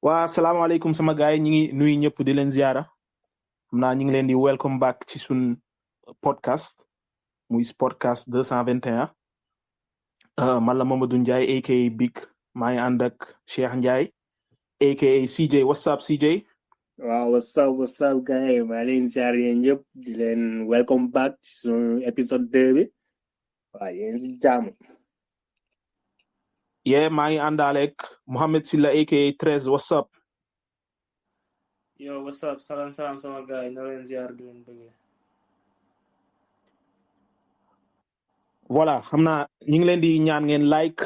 waa salaamaaleykum sama gaay ñi ngi nuyu ñëpp di leen ziara xam naa ñi ngi leen di welcome back ci sun podcast muy Sportcast 221 man la Mamadou Ndiaye aka Big maa ngi ànd ak Cheikh Ndiaye aka CJ what's up CJ. waaw what's up gaay maa leen ziar yéen ñëpp di leen welcome back ci sun épisode 2 bi waaw yéen si jàmm. maa ngi àndaaleeg Mohamed Silla aka 13 what's up. Yo, what's up? Salam sama gaay na leen ziar di leen bëgg. voilà xam naa ñi ngi leen di ñaan ngeen like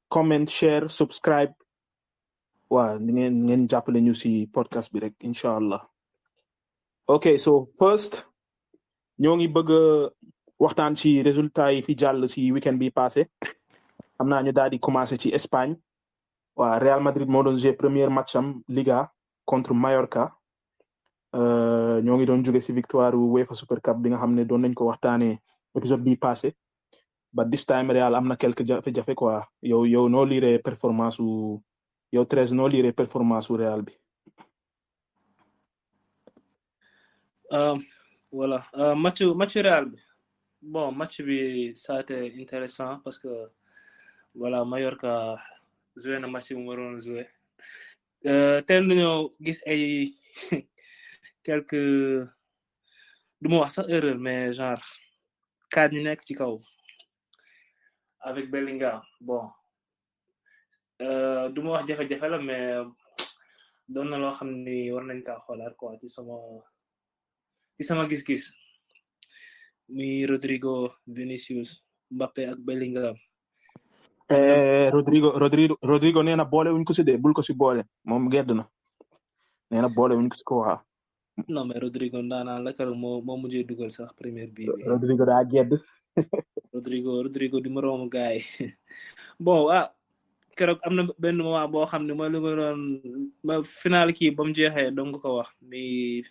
comment share subscribe waa ngeen jàppale ñu si podcast bi rek incha allah. ok so first ñoo ngi bëgg waxtaan ci résultat yi fi jàll si weekend bi passé xam naa ñu daal di commencé ci Espagne waa Real Madrid moo doon jouer premier match am Liga contre Mallorca ñoo ngi doon jóge si victoire UEFA Super Cup bi nga xam ne doon nañ ko waxtaanee épisode bi passé but this time Real am na quelques jafe-jafe quoi yow noo liiree performance yow 13 noo liiree performance Real bi. Voilà match Real bi bon match bi ça a été intéressant parce que voilà Mallorca joué na match bu mu waroon joué teel nañoo gis ay quelques du ma wax sax erreur mais genre cadre ñi nekk ci kaw avec Bellingham bon du ma wax jafe-jafe la mais doon na loo xam ni war nañ kaa xoolaat quoi ci sama gis-gis mi Rodrigo Vinicius Mbappé ak Bellingham. Rodrigo nee na boole wuñ ko si de bul ko si boole moom gedd na nee na boole wuñ ko si ko waa. non mais Rodrigo ndaanaan la keroog moo mujjee dugal sax première bii bi. Rodrigo daa gedd. Rodrigo di moroomu gaay bon keroog am na benn moment boo xam ne mooy lu nga doon ba final kii ba mu jeexee dong ko wax mi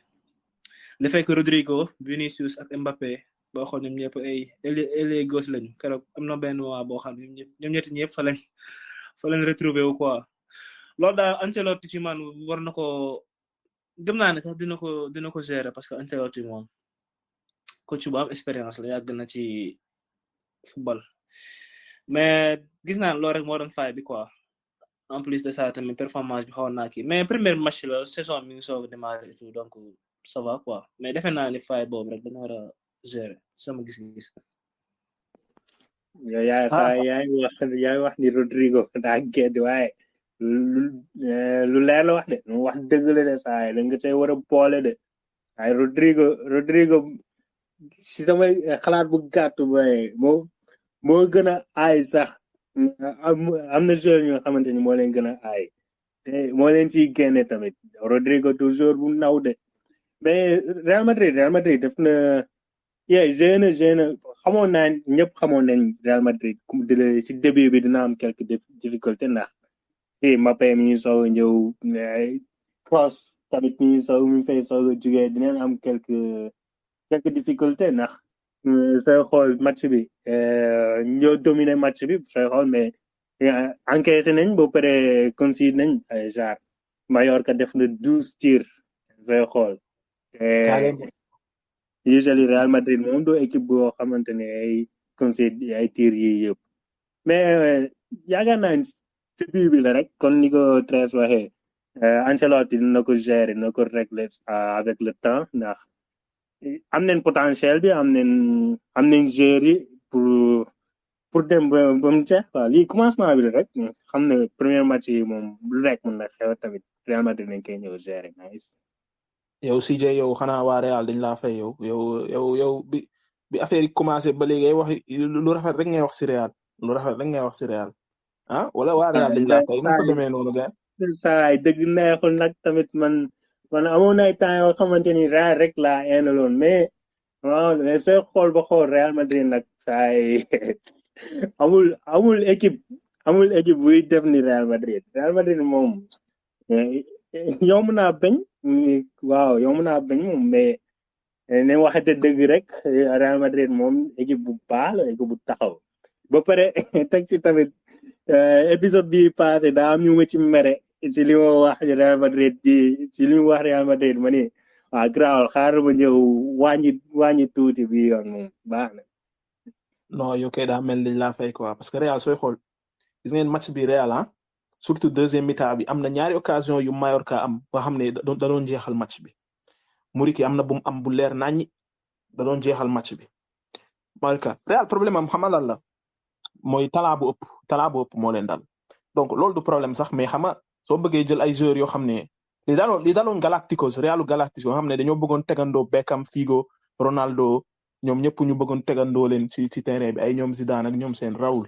le fait que Rodrigo Vinicius ak Mbappé boo xool ñoom ñëpp ay ailier gauche lañu keroog am na benn moment boo xam ne ñoom ñëpp fa lañ retrouver wu quoi loolu daal Ancelotti ci man war na ko gëm naa ne sax dina ko gérer parce que Ancelotti moom coach bu am expérience la yàgg na ci football mais gis naa loolu rek moo doon faay bi quoi en plus de ça tamit performance bi xawoon naa kii mais premier match la saison mi ngi soog a démarrer et tout donc ça va quoi mais defe naa ni faay boobu rek dañu war a gérer sama gis-gis. yow yaay wax ni Rodrigo daa gedd waaye lu leer la wax de lu wax dëgg la de saa yi da nga say war a boole de waaye Rodrigo si damay xalaat bu gàtt booy moo gën a aay sax am na joueur ñoo xamante ni moo leen gën a aay te moo leen ciy génne tamit Rodrigo toujours bu naw de mais Real Madrid def na jeune xamoon naa ñëpp xamoon nañ Real Madrid ci début bi dina am quelques difficultés ndax si Mbappé mi ngi soog a ñëw Kroos tamit mi ngi fay soog a jugee dinañ am quelques difficultés ndax sooy xool match bi ñoo dominer match bi sooy xool mais encaissé nañ ba pare concede nañ genre Mallorca def na 12 tirs sooy xool usually Real Madrid moom doo équipe boo xamante ne ay concede ay tirs yi yëpp mais yaakaar naa début bi la rek kon ni ko Tres waxee Ancelotti dina ko gérer dina ko régler avec le temps ndax am nañ potentiel bi am nañ joueurs yi pour dem ba mu jeex quoi lii commencement bi la rek xam ne premier match yi moom lu rek mën na xew tamit Real Madrid nañ koy ñëw gérer nice. yow CJ yow xanaa waa Real dañ laa fay yow bi affaire yi commencé ba léegi ay wax lu rafet rek ngay wax si Real wala waa Real dañ laa fay nu ko demee noonu gars. saa dëgg neexul nag tamit man amoon na ay temps yoo xamante ni Real rek laa eenaloon mais waaw sooy xool ba xool Real Madrid nag saa amul équipe buy def ni Real Madrid moom yomb naa bañ moom mais ne waxate dëgg rek Real Madrid moom équipe bu baax la équipe bu taxaw ba pare teg ci tamit épisode bi passé daa am ñu ma ci mere si li ma wax Real Madrid bi si li mu wax Real Madrid ma ni waaw grawal xaaral ma ñëw wàññi tuuti bi yoon moom baax na. non yow kay daa mel ni laa fay quoi parce que Real sooy xool gis ngeen match bi Real ah surtout deuxième mi-temps bi am na ñaari occasion yu Mallorca am nga xam ne da doon jeexal match bi Muriqi am na bu mu am bu leer naññi da doon jeexal match bi Mallorca Real problème am xamal lan la mooy talent bu ëpp moo leen dal donc loolu du problème sax mais xama soo bëggee jël ay joueurs yoo xam ne li daloon Galacticos Realu Galacticos yoo xam ne dañoo bëggoon tegandoo Beckham Figo Ronaldo ñoom ñëpp ñu bëggoon tegandoo leen ci terrain bi ay ñoom Zidane ak ñoom seen Raoul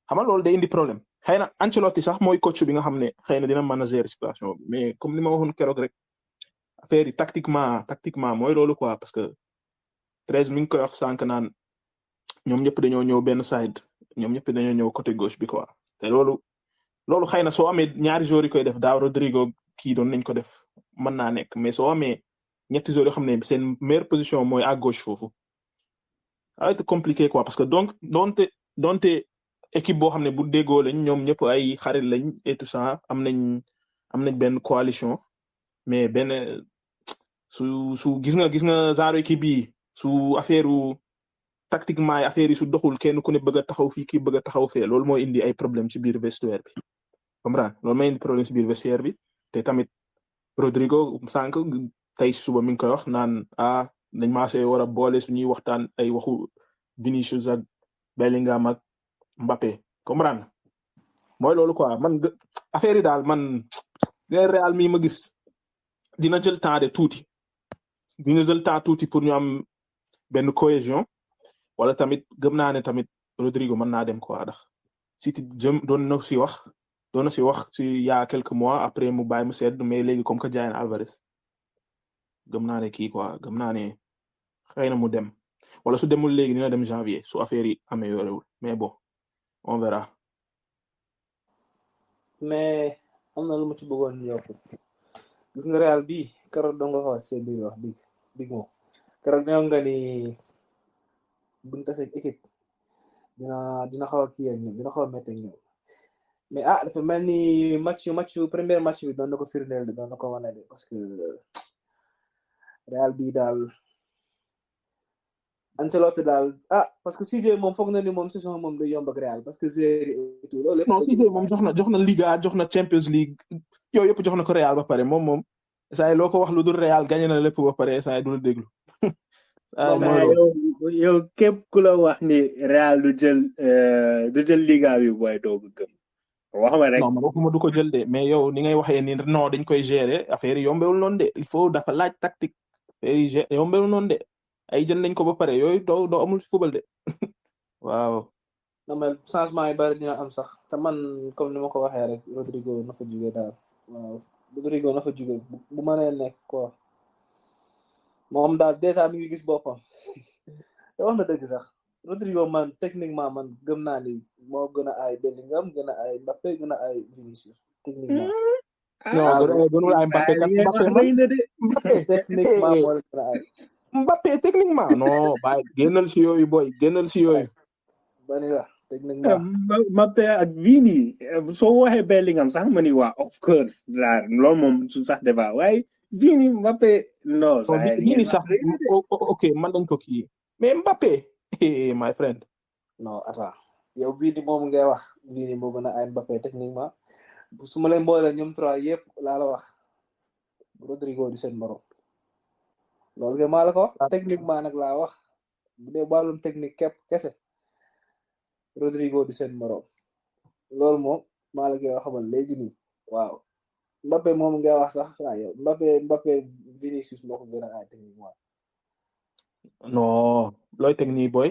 xam nga loolu day indi problème xëy na Ancelotti sax mooy coach bi nga xam ne xëy na dina mën a gérer situation bi mais comme ni ma waxoon keroog rek affaire yi tactiquement mooy loolu quoi parce que 13 mi ngi koy wax sànq naan ñoom ñëpp dañoo ñëw benn side ñoom ñëpp dañoo ñëw côté gauche bi quoi te loolu xëy na soo amee ñaari joueurs yi koy def daaw Rodrigo kii doon nañ ko def mën naa nekk mais soo amee ñetti joueurs yoo xam ne seen meilleure position mooy à gauche foofu ça va être compliqué quoi parce que donc donte équipe boo xam ne bu déggoo lañ ñoom ñëpp ay xarit lañ et tout ça am nañ benn coalition mais benn su gis nga genre équipe yi su affaire tactiquement yi affaire yi su doxul kenn ku ne bëgg a taxaw fii kii bëgg a taxaw fee loolu mooy indi ay problème ci biir vestiaire bi comprendre loolu mooy indi problème ci biir vestiaire bi te tamit Rodrigo sànq tey suba mi ngi koy wax naan dañ maasee war a boole suñuy waxtaan ay waxu Vinicius ak Bellingham ak Mbappé comprendre mooy loolu quoi man affaire yi daal man Real mi ma gis dina jël temps de tuuti pour ñu am benn cohésion wala tamit gëm naa ne tamit Rodrigo mën naa dem quoi ndax City doon na si wax ci y a quelques mois après mu bàyyi mu sedd mais léegi comme que jaay na Alvarez gëm naa ne kii quoi gëm naa ne xëy na mu dem wala su demul léegi dina dem janvier su affaire yi amélioré wul mais bon on verra. mais am na lu ma ci bëggoon yokk gis nga Real bi keroog dong nga wax seen biir wax big moom keroog ñoo nga ni buñ tasee équipe dina xaw a kii ak ñoom dina xaw a métti ak ñoom mais dafa mel ni premier match bi doon na ko firndeel doon na ko wane de parce que Real bi daal Ancelotti daal parce que CJ moom foog na ni moom saison moom day yomb ak Real parce que et tout loolu non CJ moom jox na Liga jox na Champions League yooyu yëpp jox na ko Real ba pare moom saa yi loo ko wax lu dul Real gagné na lépp ba pare saa yi du la déglu. yow képp ku la wax ni Real du jël Liga bi booy doog gëm wax ma rek. non man waxuma du ko jël de mais yow ni ngay waxee ni non dañ koy gérer affaire yi yombewul noonu de il faut dafa laaj tactique affaire yi yombewul noonu de ay jël nañ ko ba pare yooyu doo amul football de waaw. non mais changement yi bari dina am sax te man comme ni ma ko waxee rek Rodrigo na fa jóge daal waaw Rodrigo na fa jóge bu mënee nekk quoi moom daal déjà mi ngi gis boppam te wax na dëgg sax Rodrigo man techniquement man gëm naa ni moo gën a ay Bellingham gën a ay Mbappé gën a ay Vinicius techniquement. non gënul ay Mbappé techniquement moo gën a ay. Mbappé techniquement non bàyyi génnal si yooyu boy génnal si yooyu. bani la techniquement. Mbappé ak Vini soo waxee Bellingham sax ma ni waa of course loolu moom su sax débat waaye Vini Mbappé non. Vini sax ok man dañ ko kii mais Mbappé my friend. non attends yow Vini moom ngay wax Vini moo gën a ay Mbappé techniquement su ma leen boole ñoom trois yëpp laa la wax Rodrigo di seen morom. loolu kay maa la ko wax techniquement nag laa wax bu dee wàllum technique képp kese Rodrigo di seen morom loolu moom maa la koy xamal léegi nii waaw Mbappé moom ngay wax sax yow Mbappé Vinicius moo ko gën a ay techniquement. non looy technique boy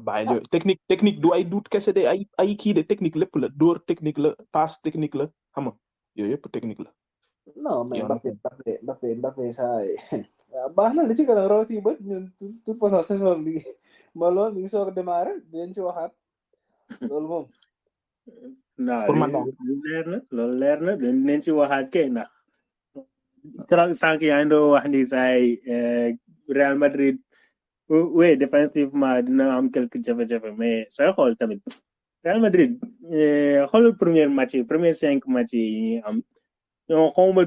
bàyyi technique du ay duut kese de ay kii de technique lépp la dóor technique la passe technique la xam nga yooyu yëpp technique la. non mais Mbappé saa baax na li ci gën a rawati ba ñun toute façon saison bi ma loolu mi ngi soog a démarré dinañ ci waxaat loolu moom. loolu leer na dinañ ci waxaat kay ndax trop sànq yaa ngi doon wax ni saay Real Madrid oui défensivement dina am quelques jafe-jafe mais sooy xool tamit Real Madrid xoolal premier 5 match yi am ñoo xawma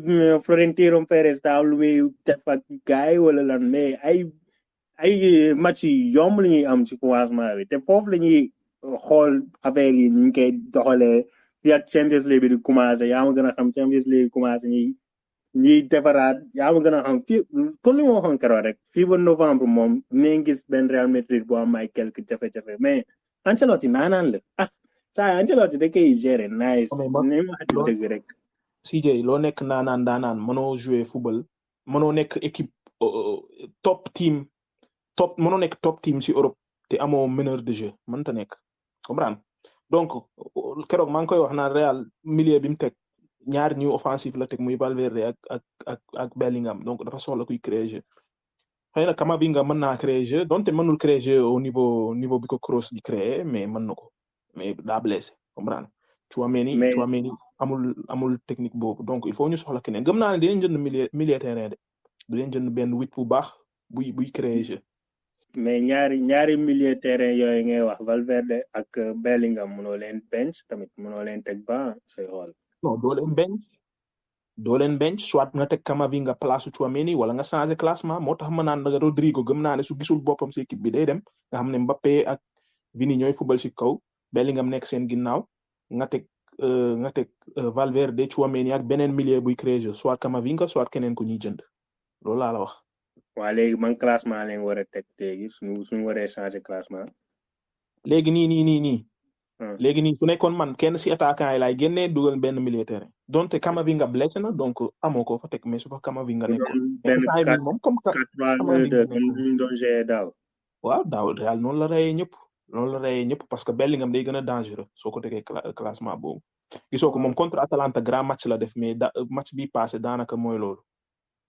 Florentino Perez daaw lu muy def ak gaay wala lan mais ay match yi yomb la ñuy am ci commencement bi te foofu la ñuy xool affaire yi ñu koy doxalee fii ak Champions League bi di commencé yaa ma gën a xam Champions League commencé ñuy defaraat yaa ma gën a xam fii comme li ma waxoon keroog rek fii ba novembre moom dinañ gis benn Real Madrid bu am ay quelques jafe-jafe mais Ancelotti naanaan la saa Ancelotti da koy gérer nice ni ma wax dëgg rek CJ loo nekk naanaan daanaan mënoo jouer football mënoo nekk équipe mënoo nekk top team ci Europe te amoo meneur de jeu mënta nekk comprendre donc keroog maa ngi koy wax naan Real milieu bi mu teg ñaar ñu offensif la teg muy Valverde ak Bellingham donc dafa soxla kuy créer jeu xëy na Camavinga mën naa créer jeu donte mënul créer jeu au niveau bi ko Kroos di créer mais mën na ko mais daa blessé comprendre Tchouaméni amul technique boobu donc il faut ñu soxla keneen gëm naa ne dinañ jënd milieu terrain de dinañ jënd benn 8 bu baax buy créer jeu mais ñaari milieu terrain yooyu ngay wax Valverde ak Bellingham mënoo leen bench tamit mënoo leen teg ba say xool non doo leen bench soit nga teg Camavinga place Tchouaméni wala nga changer classement moo tax ma naan Rodrigo gëm naa ne su gisul boppam ci équipe bi day dem nga xam ne Mbappé ak Vini ñooy football ci kaw Bellingham nekk seen ginnaaw nga teg Valverde Tchouaméni ak beneen milieu buy créer jeu soit Camavinga soit keneen ku ñuy jënd loolu laa la wax. waa léegi man classement leen war a teg léegi suñu waree changer classement. léegi nii. léegi nii su nekkoon man kenn ci attaquant yi laay génnee dugal benn milieu terrain donte Camavinga blessé na donc amoo ko fa teg mais su fa Camavinga nekkoon. benn moom comme daaw. waaw daaw Real noonu la reyee ñëpp parce que Bellingham day gën a dangereux soo ko tegee classement boobu. gisoo ko moom contre Atalanta grand match la def mais match bi passé daanaka mooy loolu.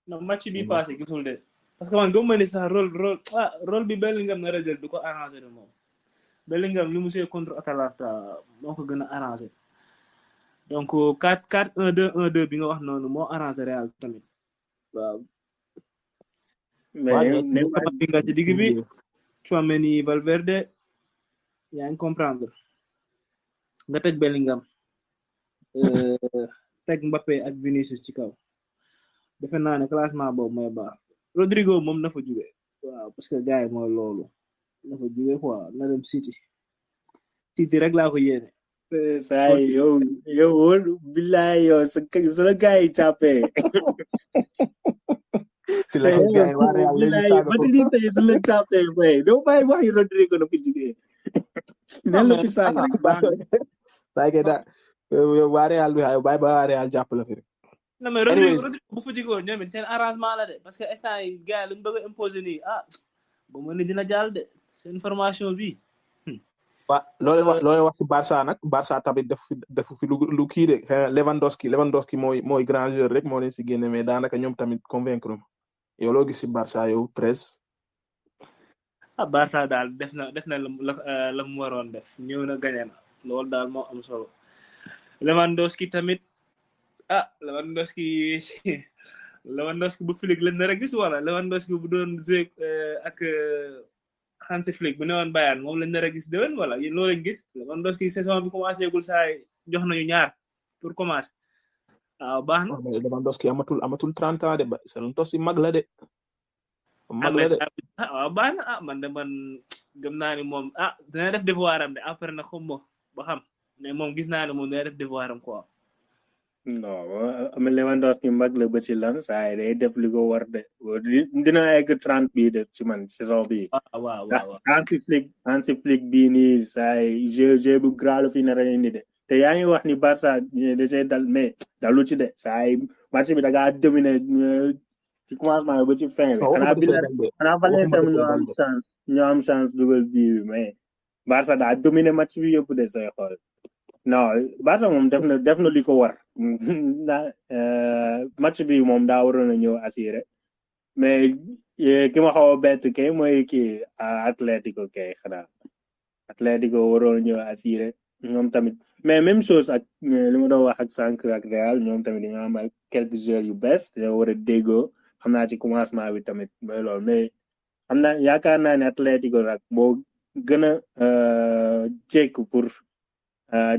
non match bi passé gisul de parce que man gëm ma ni sax rôle bi Bellingham na rajël du ko arrangé de moom Bellingham li mu see contre Atalanta moo ko gën a arrangé donc 4-4-1-2-1-2 bi nga wax noonu moo arrangé Real tamit waaw. mais nga ci digg bi Tchouaméni Valverde yaa ngi comprendre nga teg Bellingham teg Mbappé ak Vinicius ci kaw defe naa ne classement boobu mooy baax Rodrigo moom na fa jóge waaw parce que gars yi mooy loolu na fa jóge quoi na dem City rek laa ko yéene. saa yow billaay yow su la gars yi jàppee. si la gars yi waa Real léegi saaga ko su la jàppee fay doo bàyyi wax yu Rodrigo na fi jógee. nan la fi saaga rek baax na. yow waa Real bi bàyyi ba waa Real jàpp la fi rek. non mais Rodrigo bu fa jógee ñoom it seen arrangement la de parce que instant yi gars yi lu ñu bëgg a imposer nii ba mu ne dina jàll de seen formation bi. waaw loolu wax ci Barça nag Barça tamit def fi lu kii de Lewandowski mooy grand joueur rek moo leen ci génne mais daanaka ñoom tamit convaincre yow loo gis ci Barça yow 13. Barça daal def na la mu waroon def ñëw na gagné na loolu daal moo am solo Lewandowski tamit Lewandowski bu Flick lañ nar a gis wala Lewandowski bu doon jouer ak Hansi Flick bu newoon Bayern moom lañ nar a gis déwén wala loolu lañ gis Lewandowski saison bi commencé gul saay jox nañu ñaar pour commencer waaw baax na. Lewandowski amatul 30 ans de ba Lewandowski mag la de. waaw baax na man gëm naa ni moom dina def devoir am de après na xam ba xam mais moom gis naa ne moom dina def devoir am quoi. non Lewandowski mag la ba ci lan saa yi day def li ko war de dina egg 30 bii de ci man saison bii. waaw Hansi Flick bii nii saa yi jeu bu grave fi na ren ni de te yaa ngi wax ni Barça da cee dal mais dalu ci de saa yi match bi da ngaa dominer ci commencement ba ci fin bi. xanaa Valencia ñoo am chance dugal bii bi mais Barça daa dominer match bi yëpp de say xool. non Barça moom def na li ko war match bi moom daa waroon a ñëw assuré mais ki ma xaw a bett kay mooy kii Atlético kay xanaa Atlético waroon a ñëw assuré ñoom tamit mais même chose ak li ma doon wax ak sànq ak Real ñoom tamit dañoo am quelques joueurs yu bees dañoo war a déggoo xam naa ci commencement bi tamit mooy loolu mais xam naa yaakaar naa ne Atlético nag moo gën a jékku pour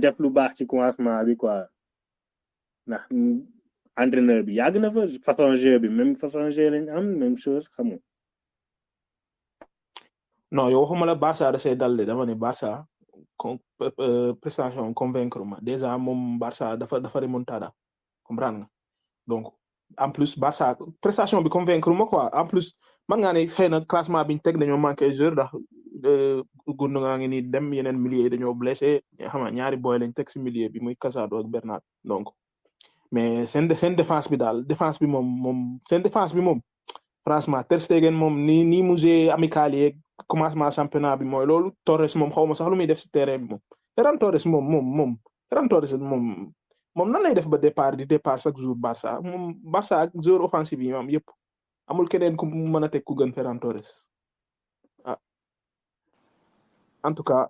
def lu baax ci commencement bi quoi ndax entraîneur bi yàgg na fa façon jeu bi même façon jeu lañ am même chose xam nga. non yow waxuma la Barça da see dal de dama ne Barça prestation convaincre ma déjà moom Barça dafa remontada comprendre nga donc en plus Barça prestation bi convaincre ma quoi en plus man ngaa ne xëy na classement biñ teg dañoo manqué joueur ndax Gundogan ngi ni dem yeneen milieu dañoo blessé xam nga ñaari boy lañ teg si milieu bi muy Casado ak Bernat donc mais seen défense bi daal défense bi moom seen défense bi moom franchement Ter Stegen moom ni mu joué amical yeeg commencement championnat bi mooy loolu Torres moom xaw ma sax lu muy def si terrain bi moom Ferran Torres moom nan lay def ba départ chaque jour Barça moom Barça ak joueur offensif yi moom yëpp amul keneen ku mën a teg ku gën Ferran Torres ah en tout cas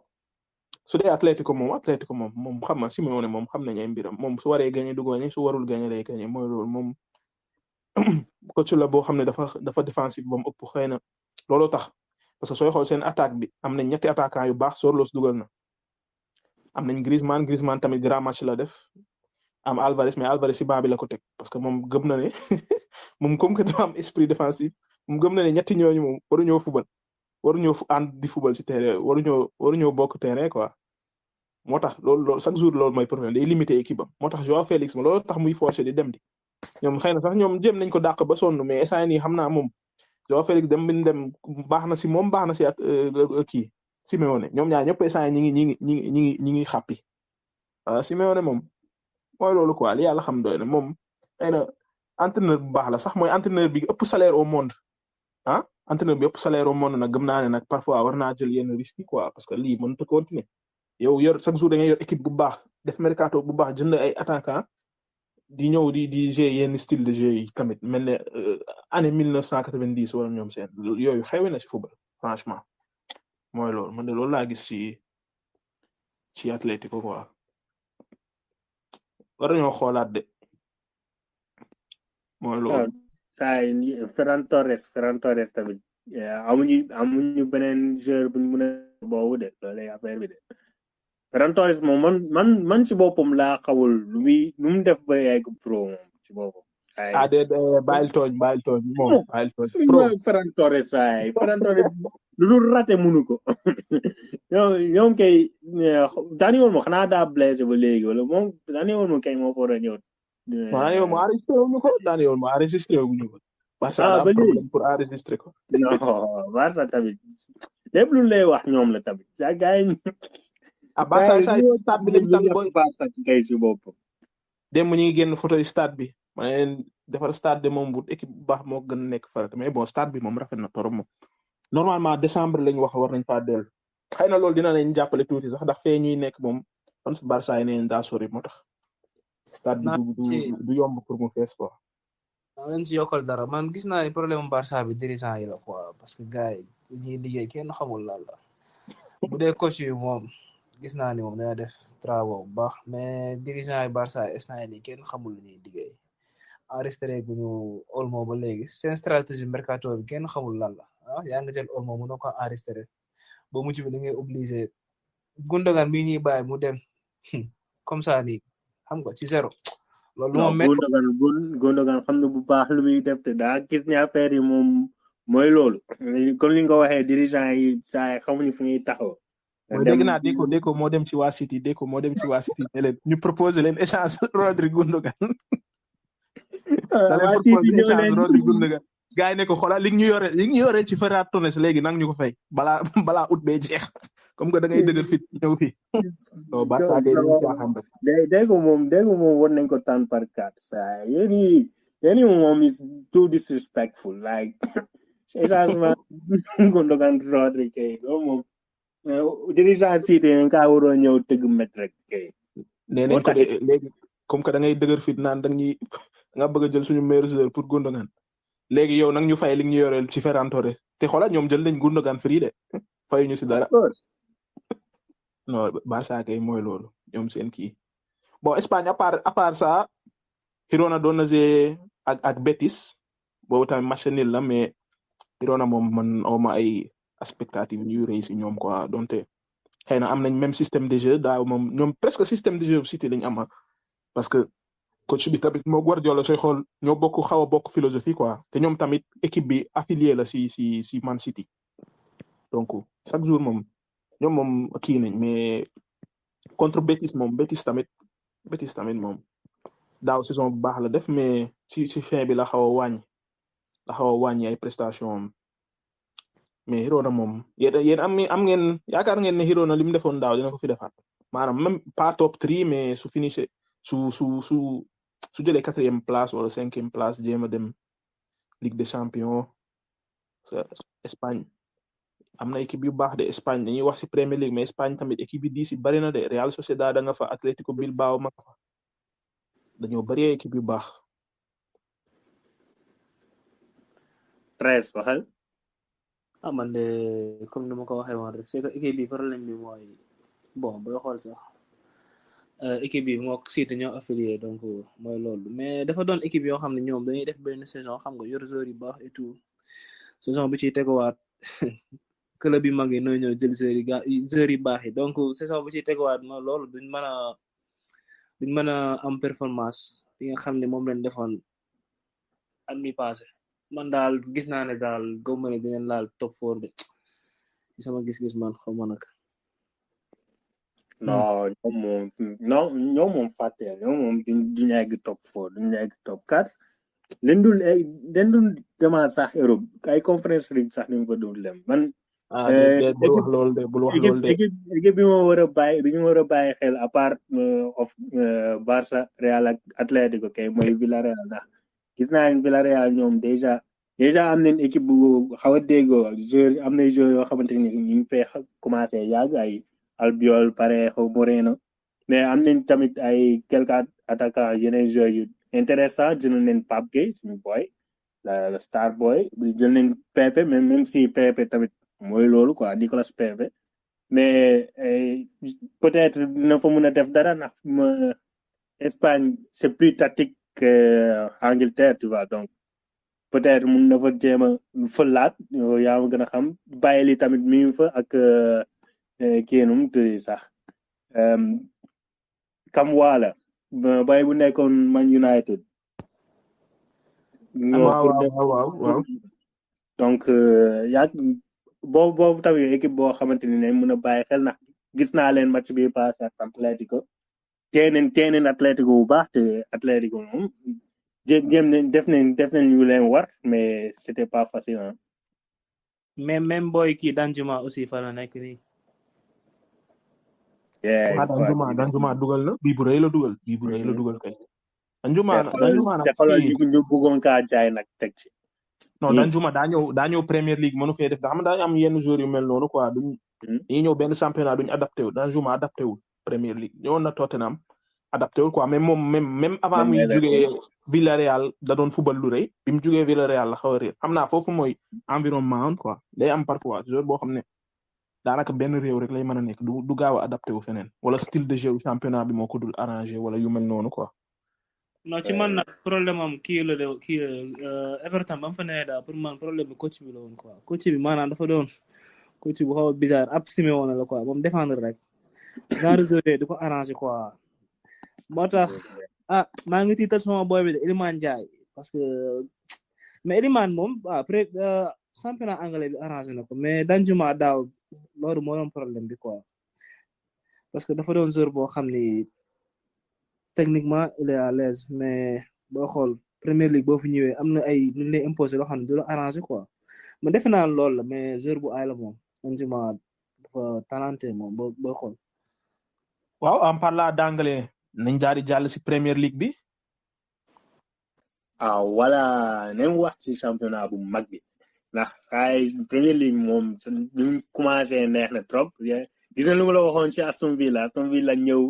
su dee Atlético moom xam nga Simeone moom xam nañ ay mbiram moom su waree gagné du gagné su warul gagné day gagné mooy loolu moom coach la boo xam ne dafa défensif ba mu ëpp xëy na looloo tax parce que sooy xool seen attaque bi am nañ ñetti attaquant yu baax Sorloth dugal na am nañ Griezmann tamit grand match la def am Alvarez mais Alvarez si banc bi la ko teg parce que moom gëm na ne moom comme que dafa am esprit défensif moom gëm na ne ñetti ñooñu moom waruñoo fubal waruñoo ànd di fubal ci terrain waruñoo bokk terrain quoi moo tax loolu chaque jour loolu mooy problème day limiter équipe am moo tax Joao Félix ma loolu tax muy forcer di dem di ñoom xëy na sax ñoom jéem nañ ko dàq ba sonn mais instant nii xam naa moom Joao Félix dem baax na si moom baax na si at kii Simeone ñoom ñaar ñëpp instant ñi ngi xàppi Simeone moom mooy loolu quoi li yàlla xam doy na moom xëy na entraîneur bu baax la sax mooy entraîneur bi ëpp salaire au monde entraîneur bi ëpp salaire au monde nag gëm naa ne nag parfois war naa jël yenn risques yi quoi parce que lii mënut a continuer yow chaque jour da ngay yor équipe bu baax def mercato bu baax jënd ay attaquant di ñëw di jouer yenn style de jeu yi tamit mel ne année 1990 wala ñoom seen yooyu xewe na ci football franchement mooy loolu man de loolu laa gis ci Atlético quoi war nañoo xoolaat de mooy loolu. Ferran Torres tamit amuñu beneen joueur buñ mën a boobu de loolu affaire bi de Ferran Torres moom man ci boppam laa xawul lu mu def ba yegg pro moom ci boppam. de bàyyil tooñ moom bàyyil tooñ pro Ferran Torres lu dul raté mënu ko ñoom kay Dani Olmo xanaa daa blessé ba léegi wala moom Dani Olmo kay moo war a ñëw. Dani Olmo enregistré wuñu ko Barça daa am problème pour enregistrer ko. non Barça tamit lépp lu lay wax ñoom la tamit sa gars yi. Barça stade bi lañ tànn booy Barça kay ci boppam. dem ñu ngi génn photo yi stade bi ma ne defar stade de moom bu équipe bu baax moo gën a nekk farata mais bon stade bi moom rafet na torop moom normalement décembre lañ wax war nañ faa dellu xëy na loolu dina leen jàppale tuuti sax ndax fee ñuy nekk moom kon si Barça yi neen daa sori moo tax stade bi du yomb pour mu fees quoi. naa leen si yokkal dara man gis naa ni problème Barça bi dirigeant yi la quoi parce que gars yi ñuy liggéey kenn xamul lan la bu dee coach yi moom gis naa ni moom dana def travaux bu baax mais dirigeant yi Barça instant yii kenn xamul lu ñuy liggéey enregistré guñu Olmo ba léegi seen stratégie mercato bi kenn xamul lan la yaa ngi jël Olmo mu doon ko enregistré ba mujj bi da ngay obligé Gundogan mi ñuy bàyyi mu dem comme ça nii xam nga ci zéro. loolu moom Gundogan xam na bu baax lu muy def te daa gis ne affaire yi moom mooy loolu comme li nga ko waxee dirigeant yi saa xamuñu fu ñuy taxaw. dégg naa Deco moo dem ci waa City ne leen ñu proposé leen échange Rodri Gundogan. gars yi ne ko xoolal li ñu yore ci Ferran Torres léegi nag ñu ko fay balaa ut bee jeex comme que da ngay dëgër fit ñëw fii. non Barça kay dañuy caaxaan rek. dégg moom war nañ ko tànn par 4 saa yéen moom is too disrespectful like échangement Gundogan Rodri kay loolu moom dirigeant City nga kaa waroo ñëw tëgg met rek kay. nee nañ ko de léegi comme que da ngay dëgër fit naan nga bëgg a jël suñu meilleur joueur pour Gundogan léegi yow nag ñu fay li ñu yoreel ci Ferran Torres te xoolal ñoom jël nañ Gundogan free de fayu ñu si dara. non Barça kay mooy loolu ñoom seen kii bon Espagne à part ça Girona doon na jouer ak Betis boobu tamit match nul la mais Girona moom man awma ay expectative yu rëy si ñoom quoi donte xëy na am nañ même système de jeu daaw moom ñoom presque système de jeu City lañ am parce que coach bi tamit moo Guardiola sooy xool ñoo xaw a bokk philosophie quoi te ñoom tamit équipe bi affilié la si Man City donc chaque jour moom ñoom moom kii nañ mais contre Betis tamit moom daaw saison bu baax la def mais si fin bi la xaw a wàññi ay prestation mais Girona moom yéen am ngeen yaakaar ngeen ne Girona li mu defoon daaw dina ko fi defaat maanaam même pas top 3 mais su finissé su jëlee 4e place wala 5e place jéem a dem Ligue des Champions Espagne am na équipe yu baax de Espagne dañuy wax ci Premier League mais Espagne tamit équipe yi di ci bari na de Real Sociedad da nga fa Atlético Bilbao ma fa dañoo bari équipe yu baax. 13 waxal. man de comme ni ma ko waxee woon rek c'est que équipe bi problème bi mooy bon booy xool sax équipe bi moo City ñoo affilié donc mooy loolu mais dafa doon équipe yoo xam ne ñoom dañuy def benn saison xam nga yor joueurs yu baax et tout saison bi ciy teguwaat club yi mag yi ñoo ñëw jël joueurs yu baax yi donc saison bi ciy teguwaat mooy loolu duñ mën a am performance bi nga xam ne moom lañ defoon at mi passé man daal gis naa ne daal gëmuma ne dinañ laal top 4 de ci sama gis-gis man xaw ma nag. ñoom moom fàtte ñoom moom duñu egg top 4 duñu egg top 4 leen dul demaat sax Europe ay conférence league sax ñu fa dul dem man. bul wax loolu de équipe bi ma war a bàyyi xel à part of Barça Real ak Atlético kay mooy Villarreal ndax gis naa ne Villarreal ñoom déjà am nañ équipe bu xaw a déggoo joueur am na joueurs yoo xamante ni ñu ngi fay commencé yàgg ay Albiol Parejo Moreno mais am nañ tamit ay quelques attaquants yeneen joueurs yu intéressant jël nañ Pape Gueye suñu boy la star boy jël nañ Pepe même si Pepe tamit mooy loolu quoi Nicolas Pepe mais peut-être dina fa mën a def dara ndax Espagne c'est plus tactique que Angleterre tu vois donc peut-être mun na fa jéem a fëlaat yaa ma gën a xam bàyyi li tamit mi ngi fa ak kii nu mu tudd sax kam waala bay bu nekkoon Man United. waaw donc yaa boobu tamit équipe boo xamante ni ne mën a bàyyi xel ndax gis naa leen match bi passé ak Atlético teeneen Atlético bu baax te Atlético moom jéem nañ def nañ ñu leen war mais c'était pas facile hein. mais même boy kii Danjuma aussi fa la nekk nii. Danjuma dugal na bii bu rëy la dugal kay. Danjuma nag ñu bëggoon kaa jaay nag teg ci. non Danjuma daa ñëw Premier League mënu fee def da xam ne daa am yenn joueurs yu mel noonu quoi dañuy ñëw benn championnat duñu adapté wu Danjuma adapté wul Premier League ñëwoon na Tottenham adapté wul quoi mais moom même avant muy jógee Villarreal da doon football lu rëy bi mu jógee Villarreal la xaw a réer xam naa foofu mooy environnement quoi day am parfois joueur boo xam ne daanaka benn réew rek lay mën a nekk du gaaw a adapté wu feneen wala style de jeu championnat bi moo ko dul arrangé wala yu mel noonu quoi. non ci man nag problème am kii la Everton ba mu fa nee daal pour man problème bi coach bi la woon quoi coach bi maanaam dafa doon coach bu xaw a bizarre ab Simeone la quoi moom défendre rek genre joueur du ko arrangé quoi moo tax maa ngi tiital sama boy bi de Iliman Ndiaye parce que mais Iliman moom après championnat anglais bi arrangé na ko mais Danjuma daaw loolu moo doon problème bi quoi parce que dafa doon joueur boo xam ni techniquement il est à l'aise mais boo xool Premier League boo fi ñëwee am na ay lu lay imposé loo xam ne du la arrangé quoi ma defe naa loolu la mais joueur bu aay la moom Danjuma dafa talenté moom boo xool. waaw en parlant d'anglais nañ jaari jàll ci Premier League bi. voilà nañ wax ci championnat bu mag bi ndax ay Premier League moom ñu commencé neex na trop gis nga lu ma la waxoon ci Aston Villa ñëw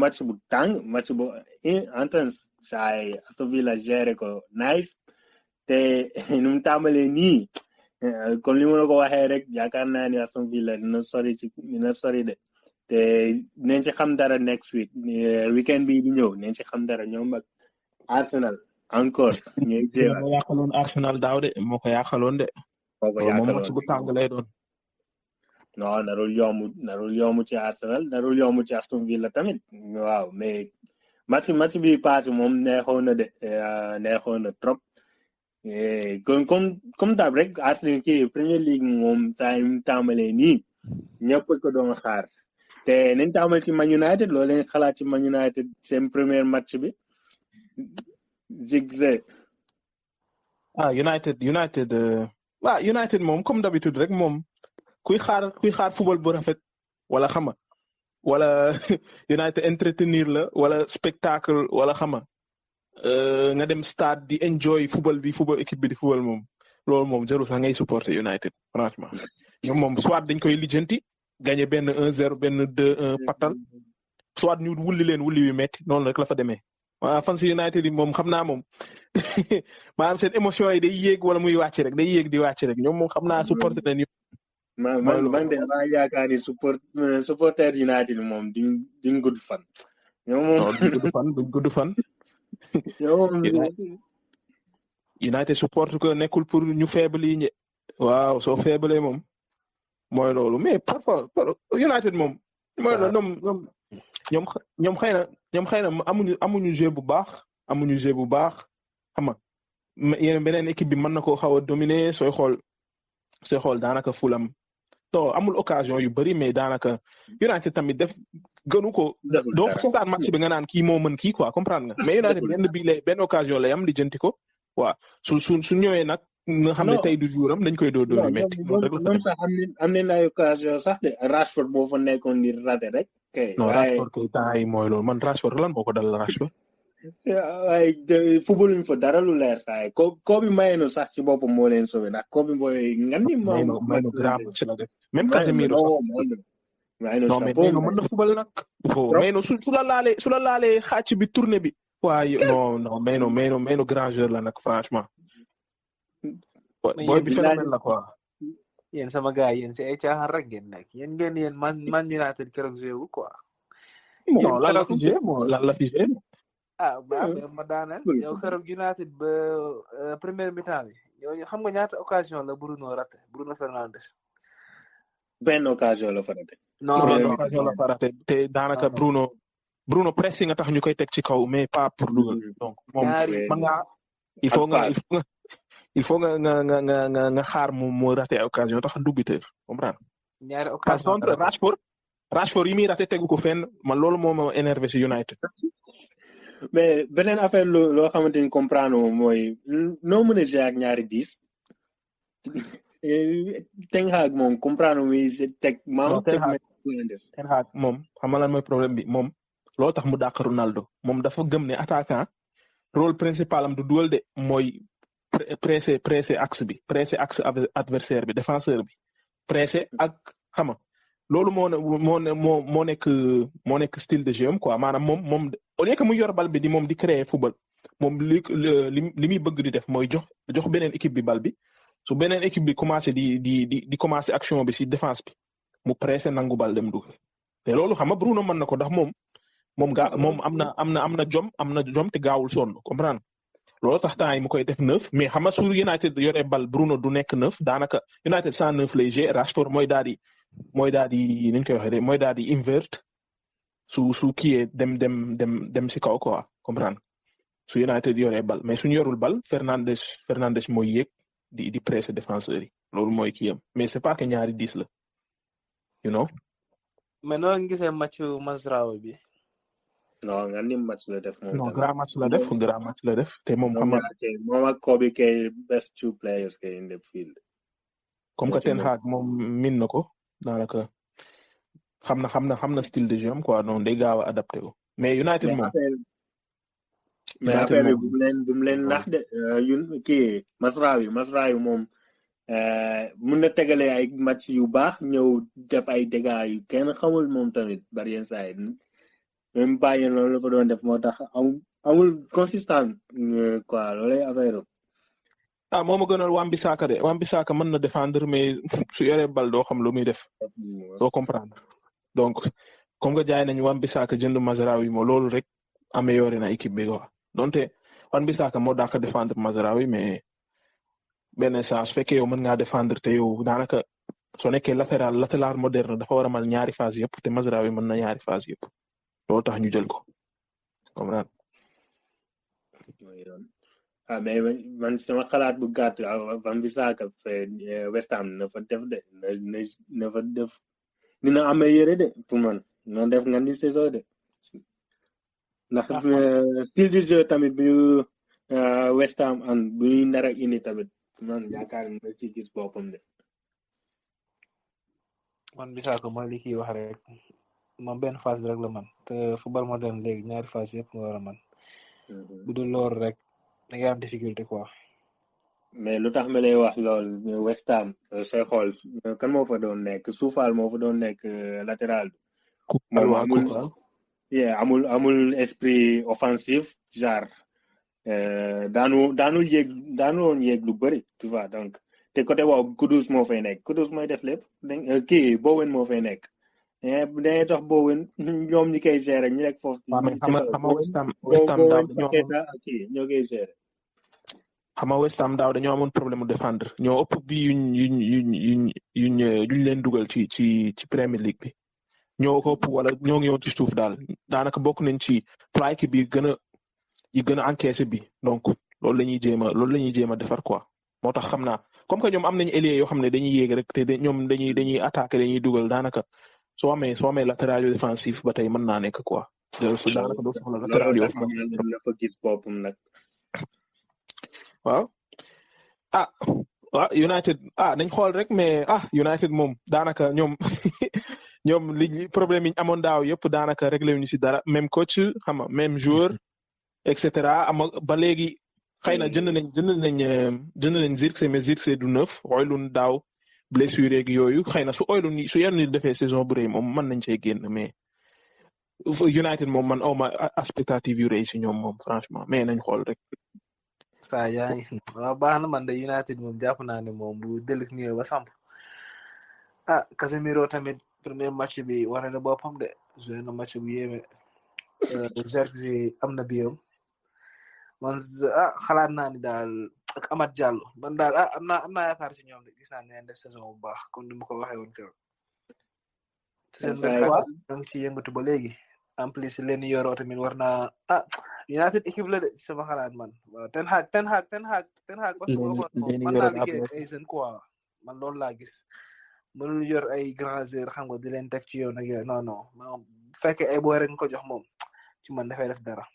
match bu tàng match bu intense saay Aston Villa géré ko nice te nu mu tàmbalee nii comme li ma la ko waxee rek yaakaar naa ni Aston Villa dina sori de te dinañ ci xam dara next weekend bi di ñëw dinañ ci xam dara ñoom ak Arsenal encore ñuy jéem moo yàqaloon Arsenal daaw de moo ko yàqaloon de moom match bu tàng lay doon non narul yomb ci Arsenal narul yomb ci Aston Villa tamit waaw mais match bi passé moom neexoon na trop comme dab rek Arsenal kii Premier League moom saa yu tàmbalee nii ñëpp ko doon xaar te nañ tàmbali ci Man United loolu lañ xalaat ci Man United seen premier match bi zigzag. United moom comme d'habitude rek moom kuy xaar football bu rafet wala xama wala United entretenir la wala spectacle wala xama nga dem stade di enjoy football équipe bi di football moom loolu moom jarul sax ngay supporter United franchement ñoom moom soit dañ koy lijjanti gagné benn 1-0 benn 2-1 patal soit ñu wulli yu metti noonu rek la fa demee waaw fans United yi moom xam naa moom maanaam seen émotion yi day yéeg wala muy wàcc rek day yéeg di wàcc rek ñoom moom xam naa supporter nañu. man de maa yaakaar ni supporter United moom duñ gudd fan. ñoom moom duñ gudd fan. United support ko nekkul pour ñu faible yi waaw soo faible moom mooy loolu mais parfois United moom mooy loolu ñoom xëy na amuñu jeu bu baax xam nga yeneen beneen équipe bi mën na koo xaw a dominer sooy xool daanaka Fulham to amul occasion yu bari mais daanaka United tamit def gënu ko doo seetaan match bi nga naan kii moo mën kii quoi comprendre nga mais United benn occasion lay am lijjanti ko waaw su ñëwee nag nga xam ne tey du jour am dañ koy dóor yu metti moom sax am nañ ay occasion sax de Rashford boo fa nekkoon ni raté rek non Rashford kay temps yi mooy loolu man Rashford lan boo ko dal Rashford ay football ñu fa dara lu leer saa yi ko bi mayeno sax ci boppam moo leen sauvé ndax ko bi mooy ngan ni mayeno grand match la def même Casemiro sax non mais mayeno mën na football nag mayeno su la laalee xàcc bi tournée bi waaye non mayeno grand joueur la nag franchement boy bi phénomène la quoi yéen sama gars yéen si ay caaxaan rek ngeen nekk yéen Man United keroog joué quoi non lan la fi joué ma daaneel yow keroog United ba première mi-temps bi yow xam nga ñaata occasion la Bruno Fernandes benn occasion la fa raté non occasion la fa raté te daanaka Bruno pressing nga tax ñu koy teg ci kaw mais pas pour dugal donc moom man nga il faut nga xaar mu raté occasion tax du buteur comprendre ñaari par occasion contre Rashford yi muy raté tegu ko fenn man loolu moo ma énervé ci United mais beneen affaire loo xamante ni comprendre moom mooy noo mën a jouer ak ñaari 10 Ten Hag moom comprendre muy teg Ten Hag moom xam nga lan mooy problème bi moom loolu tax mu dàq Ronaldo moom dafa gëm ne attaquant rôle principal am du dugal de mooy pressé axe bi pressé axe adversaire bi défenseur bi pressé ak xama loolu moo nekk style de jeu am quoi maanaam moom au lieu que mu yor bal bi di créer football moom li muy bëgg di def mooy jox beneen équipe bi bal bi su beneen équipe bi commencé di commencé action bi ci défense bi mu pressé nangu bal dem dugal te loolu xam nga Bruno mën na ko ndax moom am na jom te gaawul sonn comprendre loolu tax temps yi mu koy def 9 mais xam nga su United yore bal Bruno du nekk 9 daanaka United 109 lay jouer Rashford mooy daal di niñ koy waxee de mooy daal di invert su kiyee dem ci kaw quoi comprendre su United yore bal mais suñu yorul bal Fernandes mooy yéeg di presser défenseurs yi loolu mooy kiyam mais c'est pas que ñaari 10 la you know. mais noonu nga gisee matchu Mazraoui bi. non nga ni match la def moom. non grand match la def te moom xam nga. moom ak Kobe kay best two players kay in the field. comme que Ten Hag moom min na ko daanaka xam na style de jeu am quoi non day gaaw a adapté wu mais United moom. mais affaire bi bu mu leen nax de kii Mazraoui moom mun na tegale ay match yu baax ñëw def ay dégâts yu kenn xamul moom tamit bari yenn saa yi même bàyyi loolu la ko doon def moo tax amul consistant quoi loolay affaire moo ma gënal Wan-Bissaka de Wan-Bissaka mën na défendre mais su yoree bal doo xam lu muy def doo comprendre donc comme que jaay nañu Wan-Bissaka jënd Mazraoui moo loolu rek amélioré na équipe bi quoi donte Wan-Bissaka moo dàq défendre Mazraoui mais benn saa su fekkee yow mën ngaa défendre te yow daanaka soo nekkee latéral moderne dafa war a mën ñaari phase yëpp te Mazraoui mën na ñaari phase yëpp loolu tax ñu jël ko comprendre. mais man sama xalaat bu gàtt Wan-Bissaka West Ham na fa def de na fa def dina amee yére de pour man na def nga ni saison de ndax style du jeu tamit bu West Ham and bu ñuy nar a indi tamit man yaakaar na ci gis boppam de. Wan-Bissaka mooy li kii wax rek moom benn phase bi rek la man te football moderne léegi ñaari phase yëpp nga war a man bu dul loolu rek da ngay am difficulté quoi. mais lu tax ma lay wax lool West Ham sooy xool kan moo fa doon nekk Soufal moo fa doon nekk latéral bi. amul esprit offensif genre daanul yéeg lu bëri tu vois donc te côté boobu Kudus moo fay nekk Kudus mooy def lépp kii Bowen moo fay nekk dañuy tax Bowen ñoom ñi koy gérer ñu nekk foofu. West Ham daaw ñoo koy gérer. xam nga West Ham daaw dañoo amoon problème mu défendre ñoo ëpp bi yuñ leen dugal ci Premier League bi ñoo ko ëpp wala ñoo ngi woon ci suuf daal daanaka bokk nañ ci 3 équipes yi gën a encaissé bi donc loolu la ñuy jéem a defar quoi moo tax xam naa comme que ñoom am nañu ailier yoo xam ne dañuy yéeg rek te ñoom dañuy attaquer dañuy dugal daanaka soo amee latéral yu défensif ba tey mën naa nekk quoi. daanaka doo soxla latéral yu offensif dafa gis boppam nag. waaw United nañ xool rek mais United moom daanaka ñoom li problème yi ñu amoon daaw yëpp daanaka réglé wuñu ci dara même coach xam nga même joueur et cetera ba léegi xëy na jënd nañ Zirkzee mais Zirkzee du neuf Højlund daaw blessure yeeg yooyu xëy na su yenn ni defee saison bu rëy moom mën nañ cee génn mais United moom man awma expectative yu rëy ci ñoom moom franchement mais nañ xool rek. saa yaa ngi waaw baax na man de United moom jàpp naa ne moom bu dellu ñëwee ba samp Casemiro tamit premier match bi war na boppam de joué na match bu yéeme Zirkzee am na biyam man xalaat naa ni daal ak Amad Diallo man daal am naa yaakaar ci ñoom de gis naa ne def saison bu baax comme ni ma ko waxee woon keroog. seen ñoo ci yëngatu ba léegi en plus leen yoroo tamit war naa United équipe la de sama xalaat man waaw Ten Hag parce que mën naa liggéey ay jeunes quoi man loolu laa gis mënul yor ay grands joueurs xam nga di leen teg ci yoon ak yooyu non bu fekkee ay booy rek nga ko jox moom ci man dafay def dara.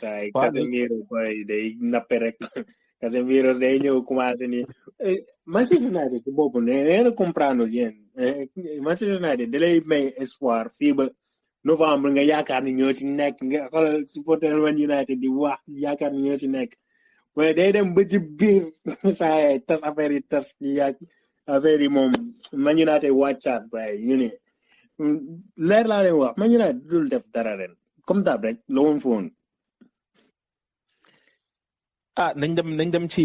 waaye Casemiro boy day nappe rek Casemiro day ñëw commencé ni Manchester United ci boobu nee na comprendre yéen Manchester United da lay may espoir fii ba novembre nga yaakaar ni ñoo ci nekk nga xoolal supporter Man United di wax yaakaar ni ñoo ci nekk mais day dem ba ci biir saa tas affaire yi tas yàgg affaire yi moom Man United wàccaat waaye ñu ne leer laa leen wax Man United dul def dara ren comme dab rek la woon fa woon. nañ dem ci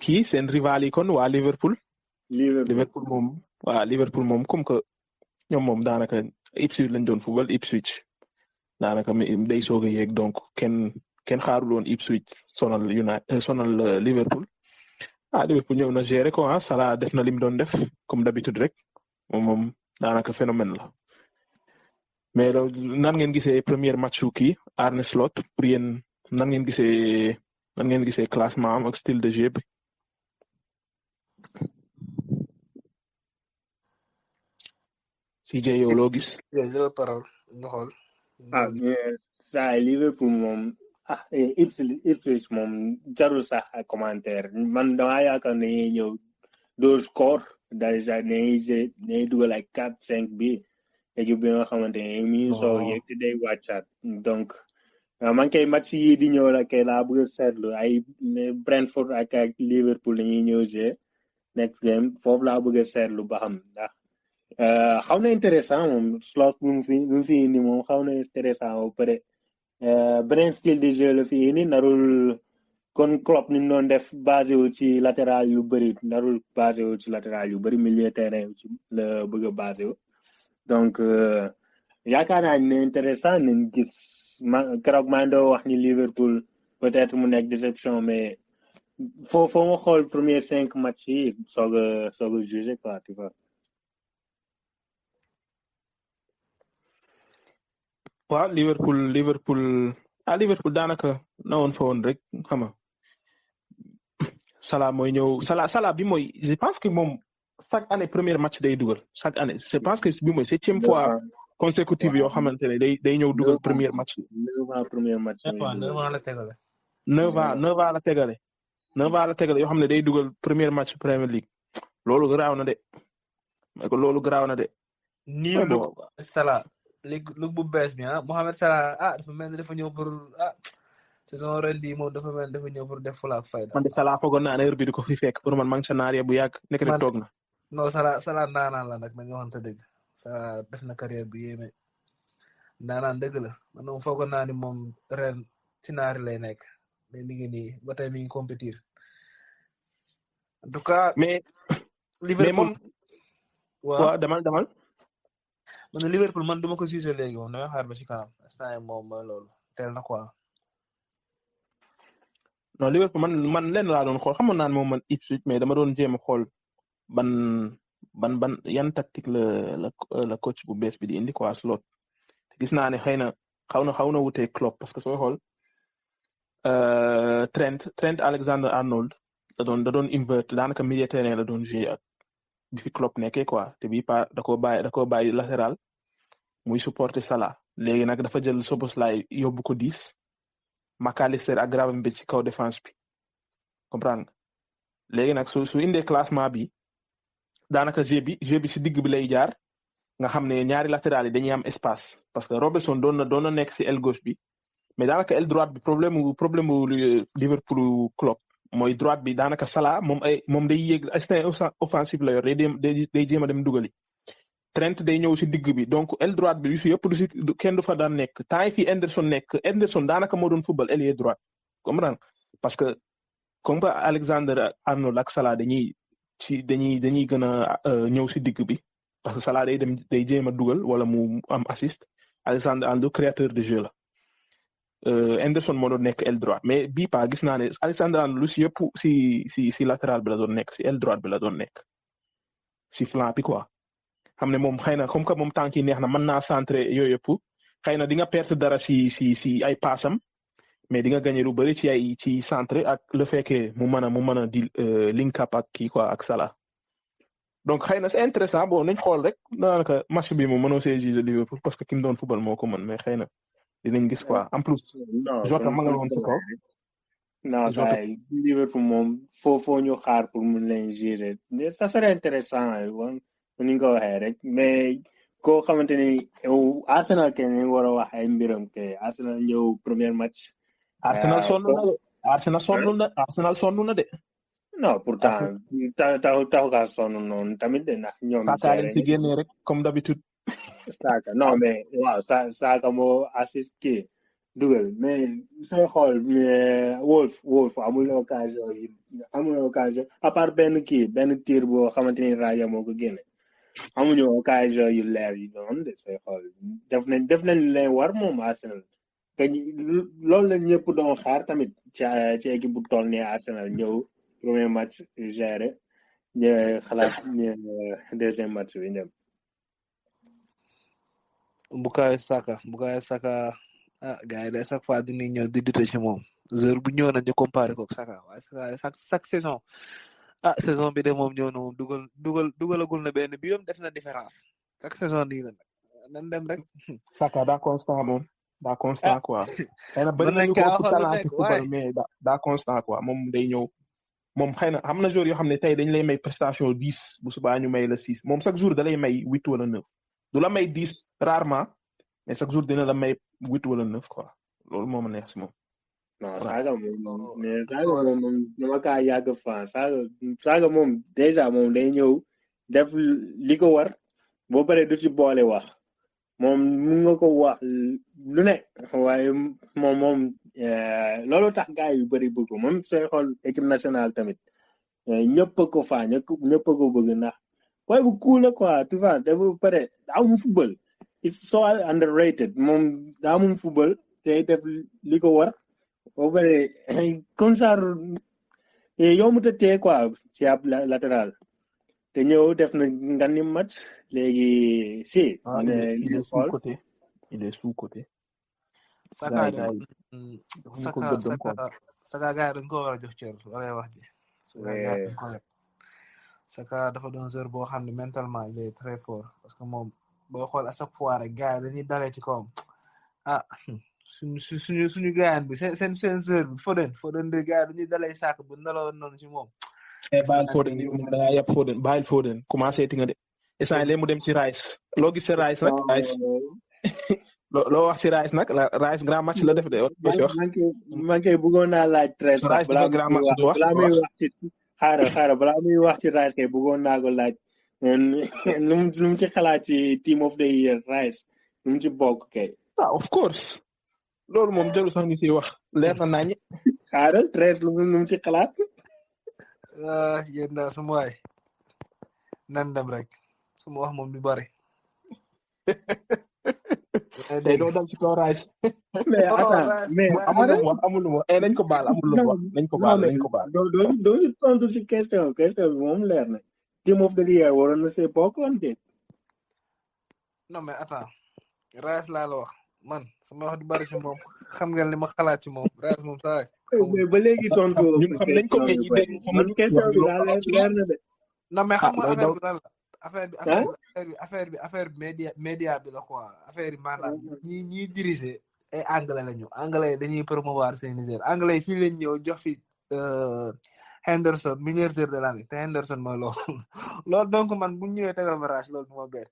kii seen rival yi kon waa Liverpool moom comme que ñoom moom daanaka Ipswich lañ doon football Ipswich daanaka day soog a yéeg donc kenn xaarul woon Ipswich sonal Liverpool Liverpool ñëw na gérer ko Salah def na lim doon def comme d'habitude rek moom daanaka phénomène la mais nan ngeen gisee premier match kii Arne Slot pour yéen nan ngeen gisee classement am ak style de jeu bi. CJ yow loo gis. saa Liverpool moom Ipswich moom jarul sax ay commentaire man damaa yaakaar ne ñëw door score déjà dañuy dugal ay 4-5 bi équipe bi nga xamante ne mi ngi soog yëg te day wàccaat donc man kay match yi di ñëw la kay laa bëgg a seetlu ay Brentford ak Liverpool dañuy ñëw next game foofu laa bëgg a seetlu ba xam ndax xaw na intéressant moom Slot bu mu fi indi moom xaw na intéressant ba pare beneen style de jeu la fi indi narul kon Klopp ni mu doon def basé wu ci latéral yu bëri narul basé wu ci latéral yu bëri milieu terrain ci la bëgg a basé wu donc yaakaar naa ne intéressant nañ gis keroog maa ngi doon wax ni Liverpool peut-être mu nekk déception mais faut nga xool premier 5 match yi soog a juger quoi tu vois. waaw Liverpool daanaka na woon fa woon rek xam nga Salah mooy ñëw Salah bi mooy je pense que moom chaque année premier match day dugal chaque année je pense que bi mooy 7e fois consécutive yoo xamante ne day ñëw dugal premier match. 9 ans premier match. 9 ans la tegale. 9 ans la tegale. 9 ans la tegale yoo xam ne day dugal premier match Premier League loolu garaaw na de mais loolu garaaw na de. nii lu Salah léegi lu bu bees bi Mohamed Salah dafa mel ni dafa ñëw pour saison ren bii moom dafa mel ni dafa ñëw pour def fula ak fayda. man de Salah foogoon naa ne heure bi di ko fi fekk pour man maa ngi sa naar bu yàgg nekk na toog na. non Salah ndaanaan la nag nañu waxante dëgg Salah def na carrière bu yéeme ndaanaan dëgg la man moom foogoon naa ni moom ren ci naari lay nekk mais mi ngi nii ba tey mi ngi compétir en tout cas. mais Liverpool waaw demal. man Liverpool man duma ko siise léegi moom damay xaar ba ci kanam instant yii moom mooy loolu teel na quoi. non Liverpool man lenn laa doon xool xamoon naa ne moom man Ipswich mais dama doon jéem a xool ban yan tactique la coach bu bees bi di indi quoi Slot gis naa ne xëy na xaw na wutee Klopp parce que sooy xool Trent Alexander-Arnold da doon invert daanaka milieu terrain la doon jouer ak bi fi Klopp nekkee quoi te bii da koo bàyyi latéral muy supporter Salah léegi nag dafa jël Szoboszlai yóbbu ko 10 McAllister ak Gravenberch ci kaw défense bi comprendre nga léegi nag su indee classement bi daanaka jeu bi si digg bi lay jaar nga xam ne ñaari latéral yi dañuy am espace parce que Robertson doon na nekk si aile gauche bi mais daanaka aile droite bi problème mu Liverpool Klopp mooy droite bi daanaka Salah moom day yéeg instinct offensif la yor day jéem a dem dugali Trent day ñëw si digg bi donc aile droite bi yu si yëpp kenn du fa daan nekk temps yi fii Henderson daanaka moo doon football ailier droite comprendre parce que comme que Alexander-Arnold ak Salah dañuy gën a ñëw si digg bi parce que Salah day jéem a dugal wala mu am assist Alexander-Arnold créateur de jeu la Henderson moo doon nekk aile droite mais bii pa gis naa ne Alexander-Arnold lu si yëpp si latéral bi la doon nekk si aile droite bi la doon nekk si flanc bi quoi xam ne moom xëy na comme que moom tànk yi neex na mën naa centré yooyu yëpp xëy na di nga perte dara si ay paasam mais di nga gagné lu bëri ci centre ak le fait que mu mën a di link up ak kii quoi ak Salah donc xëy na c'est intéressant bon nañ xool rek daanaka match bi moom mënoo see juger Liverpool parce que ki mu doon football moo ko mën mais xëy na dinañ gis quoi en plus. Jota ma nga woon si kaw. non ça Liverpool moom foo ñu xaar pour mun leen juger ça serait intéressant ni nga ko waxee rek mais koo xamante ni Arsenal kenn ñu war a wax ay mbiram ke Arsenal ñëw premier match. Arsenal sonn na de. non pourtant taxu kaa sonn noonu tamit de ndax ñoom. Saka lañ ci génnee rek comme d'habitude. Saka non mais waaw Saka moo assist kii dugal mais sooy xool Wolf amul occasion à part benn tir boo xamante ni Raya moo ko génne amuñu occasion yu leer yi doon de sooy xool def nañ leen war moom Arsenal te loolu la ñëpp doon xaar tamit ci équipe bu toll nii Arsenal ñëw premier match géré xalaat deuxième match bi ñëm Bukayo Saka gars yi de chaque fois dinañ ñëw di dute ci moom heure bu ñëw na ñu comparé ko Saka waaye Saka chaque saison saison bi de moom ñëw na moom dugalagul na benn bi yoom def na différence chaque saison nii la nag nan dem rek. Saka daa constant moom daa constant quoi. xëy na bëri nañu ko talent ci football mais daa constant quoi moom day ñëw moom xëy na xam na jour yoo xam ne tey dañ lay may prestation 10 bu subaa ñu may la 6 moom chaque jour da lay may 8 wala 9 du la may 10 rarement mais chaque jour dina la may 8 wala 9 quoi loolu moo ma neex si moom. non Saka moom dama kaa yàgg fan Saka moom déjà moom day ñëw def li ko war boo paree du ci boole wax moom mun nga ko wax lu ne waaye moom loolu tax gars yu bëri bëgg ko moom sooy xool équipe nationale tamit ñëpp ko faa ñëpp ko bëgg ndax waaye bu cool la quoi tu vois te bu pare daa mun football it's so underrated moom daa mun football te def li ko war boo pare comme ça yomb te tee quoi ci ab latéral te ñëw def na ngani match léegi si Ah, ñu il ne est sous-coté. Il est sous-coté. Saka Gars yi dañu ko gëddam quoi. Saka gars yi dañ ko war a jox cër wala wax ji. Saka gars yi dañ ko yeb. Saka dafa doon joueur boo xam ne mentalement il est très fort parce que moom boo xool à chaque fois rek gars yi dañuy dalee ci kawam ah suñu gars bi seen joueur bi Foden de gars yi dañuy dalee saak bu ndaloon noonu ci moom. bàyyil Foden yow moom da ngaa yab Foden bàyyil Foden commencé ti nga de instant yii mu dem ci Rice loo gis ci Rice nag Rice loo wax ci Rice nag Rice grand match la def de man kay bëggoon naa laaj très Rice dafa grand match du wax balaa muy wax ci xaaral balaa muy wax ci Rice kay bëggoon naa ko laaj lu mu ci xalaat ci team of the year Rice lu mu ci bokk kay of course loolu moom jëlu sax ñu ciy wax leer na nañu xaaral très lu mu ci xalaat yéen daal sama waay nan dem rek suma wax moom du bari tey doo dal ci kaw Rice mais attends mais amul lu mu wax nañ ko baal amul lu mu wax nañ ko baal doo ñu tontu ci question bi moom leer na team of the year waroon na see bokkoon de non mais attends Rice laa la wax man sama wax du bari ci moom xam ngeen li ma xalaat ci moom Rice moom saa mais ba léegi tontu ñun xam nañ ko mais ñi dégg man question bi daal leer na de non mais xam nga affaire bi lan la affaire bi média bi la quoi affaire yi maanaam ñi diriger ay anglais lañu anglais dañuy promouvoir seen joueurs anglais fii lañ ñëw jox fi Henderson meilleur joueur de l'année te Henderson mooy loolu donc man bu ñëwee tegal ma Rice loolu du ma bett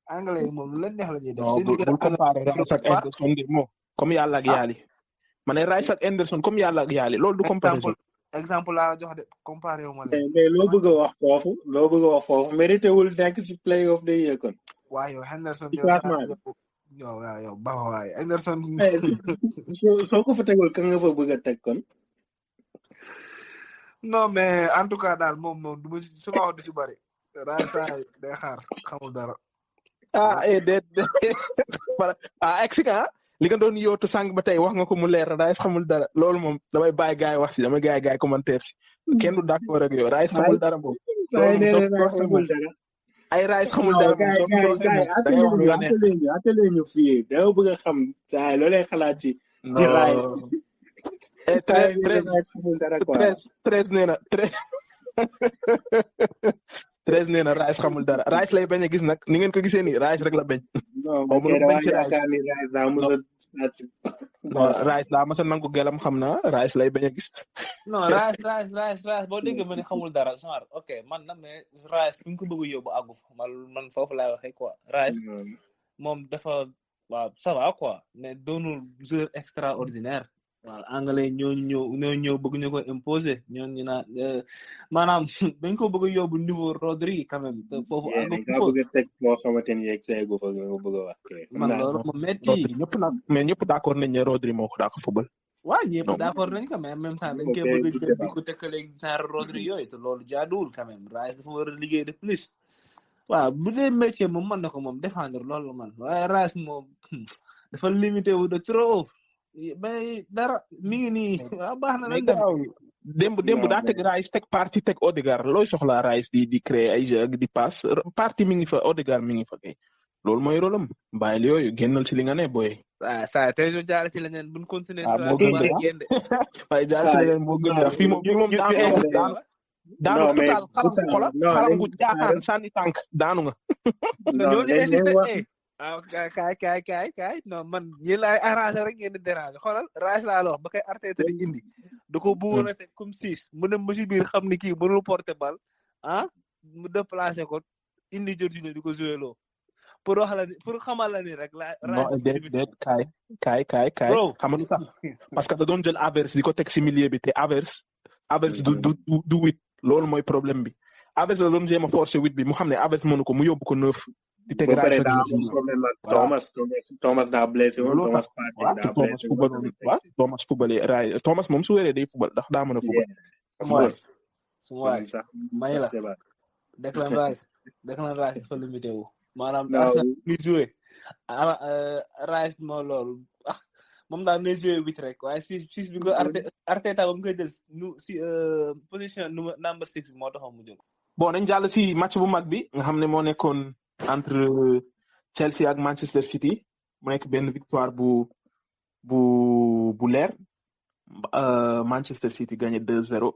anglais yi moom lu leen neex la ñuy def. bul comparer Rice ak Henderson de moom comme yàlla ak yàlla ma ne Rice ak Henderson comme yàlla ak yàlla loolu du comparaison. exemple laa la jox de comparé wu ma leen. mais loo bëgg a wax foofu mérité wul nekk ci play of the year kon. waaw yow Henderson yow ba waay Henderson. soo ko fa tegul kan nga fa bëgg a teg kon. non mais en tout cas daal moom du ma su ma wax du ci bari. Rice day xaar xamul dara. déet expliqué li nga doon yóotu sànq ba tey wax nga ko mu leer Rice xamul dara loolu moom damay bàyyi gaay wax si damay gaay commentaire si kenn du d'accord ak yow Rice xamul dara moom. ay Rice xamul dara moom soo ko atelier ñu fii da bëgg a xam saa loolee xalaat ci Rice. treize nee na Rice xamul dara Rice lay bañ a gis nag ni ngeen ko gisee nii Rice rek la bañ. Rice daa mos a nangu gelam xam naa Rice lay bañ a gis. non Rice boo déggee ma ne xamul dara genre ok man na mais Rice fi nga ko bëgg a yóbbu àggu fa man foofu laay waxee quoi Rice moom dafa waaw ça va quoi mais doonul joueur extraordinaire. waaw anglais ñoo ñëw bëgg ñu ko imposer ñooñu naan maanaam dañ ko bëgg a yóbbu niveau Rodri quand même te foofu àgg ko bëgg a teg moo xamante ni yegg seegu fa nga bëgg a wax. man loolu mo metti ñëpp nag mais ñëpp d'accord nañ ne Rodri moo ko daa ko football. waaw ñëpp d'accord nañ ko mais en même temps dañ koy bëgg a jël di ko tëkkaleeg genre Rodri yooyu te loolu jaaduwul quand même Rice dafa war a liggéey de plus. waaw bu dee métier moom mën na ko moom défendre loolu man waaye Rice moom dafa limité wu de trop. mais dara mi ngi nii baax na lañ dem démb daa teg Rice teg parti teg Odegaard looy soxla Rice di créer ay jeux di passe parti mi ngi fa Odegaard mi ngi fa kay loolu mooy rôle am bàyyil yooyu génnal ci li nga ne booy. saa tey ñu jaar ci leneen buñ continuer. moo gën de waaye jaar ci leneen moo gën de fii moom daanu total xalam gu jaataan sànni tànk daanu nga. kaay non man ñi laay arrangé rek ngeen di déranger xoolal Rice laa la wax ba koy Arteta di indi da ko bëggoon a teg comme 6 mu dem ba ci biir xam ni kii mënul porter balle mu déplacé ko indi Jorginho di ko joué loo pour wax la ni pour xamal la ni rek la déet kaay xam nga tax parce que da doon jël Havertz di ko teg ci milieu bi te Havertz du 8 loolu mooy problème bi Havertz la doon jéem a forcer 8 bi mu xam ne Havertz mënu ko mu yóbbu ko 9 di teg Rice Thomas daa blessé woon Thomas football Thomas moom su wéree day football ndax daa mën a football. su waay may la Declan Rice dafa limité wu maanaam muy joué Rice moo loolu moom daal ne joué 8 rek waaye 6 bi ko Arteta ba mu koy jël si position number 6 bi moo taxaw mu jël. bon nañ jàll si match bu mag bi nga xam ne moo nekkoon entre Chelsea ak Manchester City mu nekk benn victoire bu leer Manchester City gagné 2-0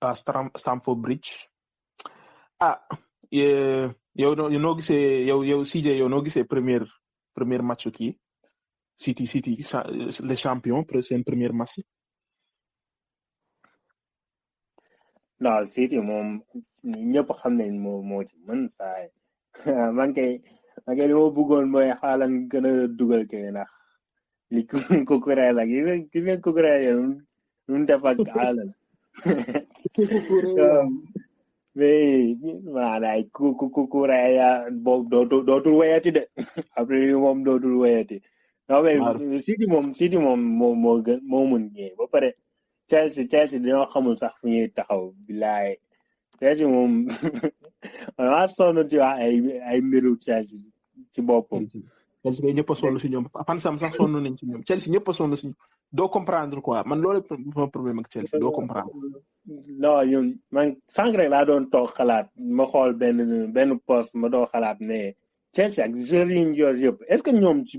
à Stamford Bridge yow noo gisee yow CJ yow noo gisee premier match kii City les champions seen premier match. non City moom ñëpp xam nañ moo ci mën saay man kay li ma bëggoon mooy Haaland gën a dugal kay ndax li Cucurella la gis nga Cucurella nu def ak Haaland mais maanaam Cucurella boobu dootul wayati de après moom dootul wayati non mais City moom moo gën moo mun ñëw ba pare Chelsea dañoo xamul sax fu ñuy taxaw bilaay Chelsea moom maa sonn ci wax ay mbiru Chelsea ci boppam. Chelsea kay ñëpp a sonn si ñoom fan sam sax sonn nañ ci ñoom Chelsea ñëpp a sonn si ñoom doo comprendre quoi man loolu problème ak Chelsea doo comprendre. non ñun man sànq rek laa doon toog xalaat ma xool benn post ma doon xalaat mais Chelsea ak joueurs yi ñu yor yëpp est-ce que ñoom ci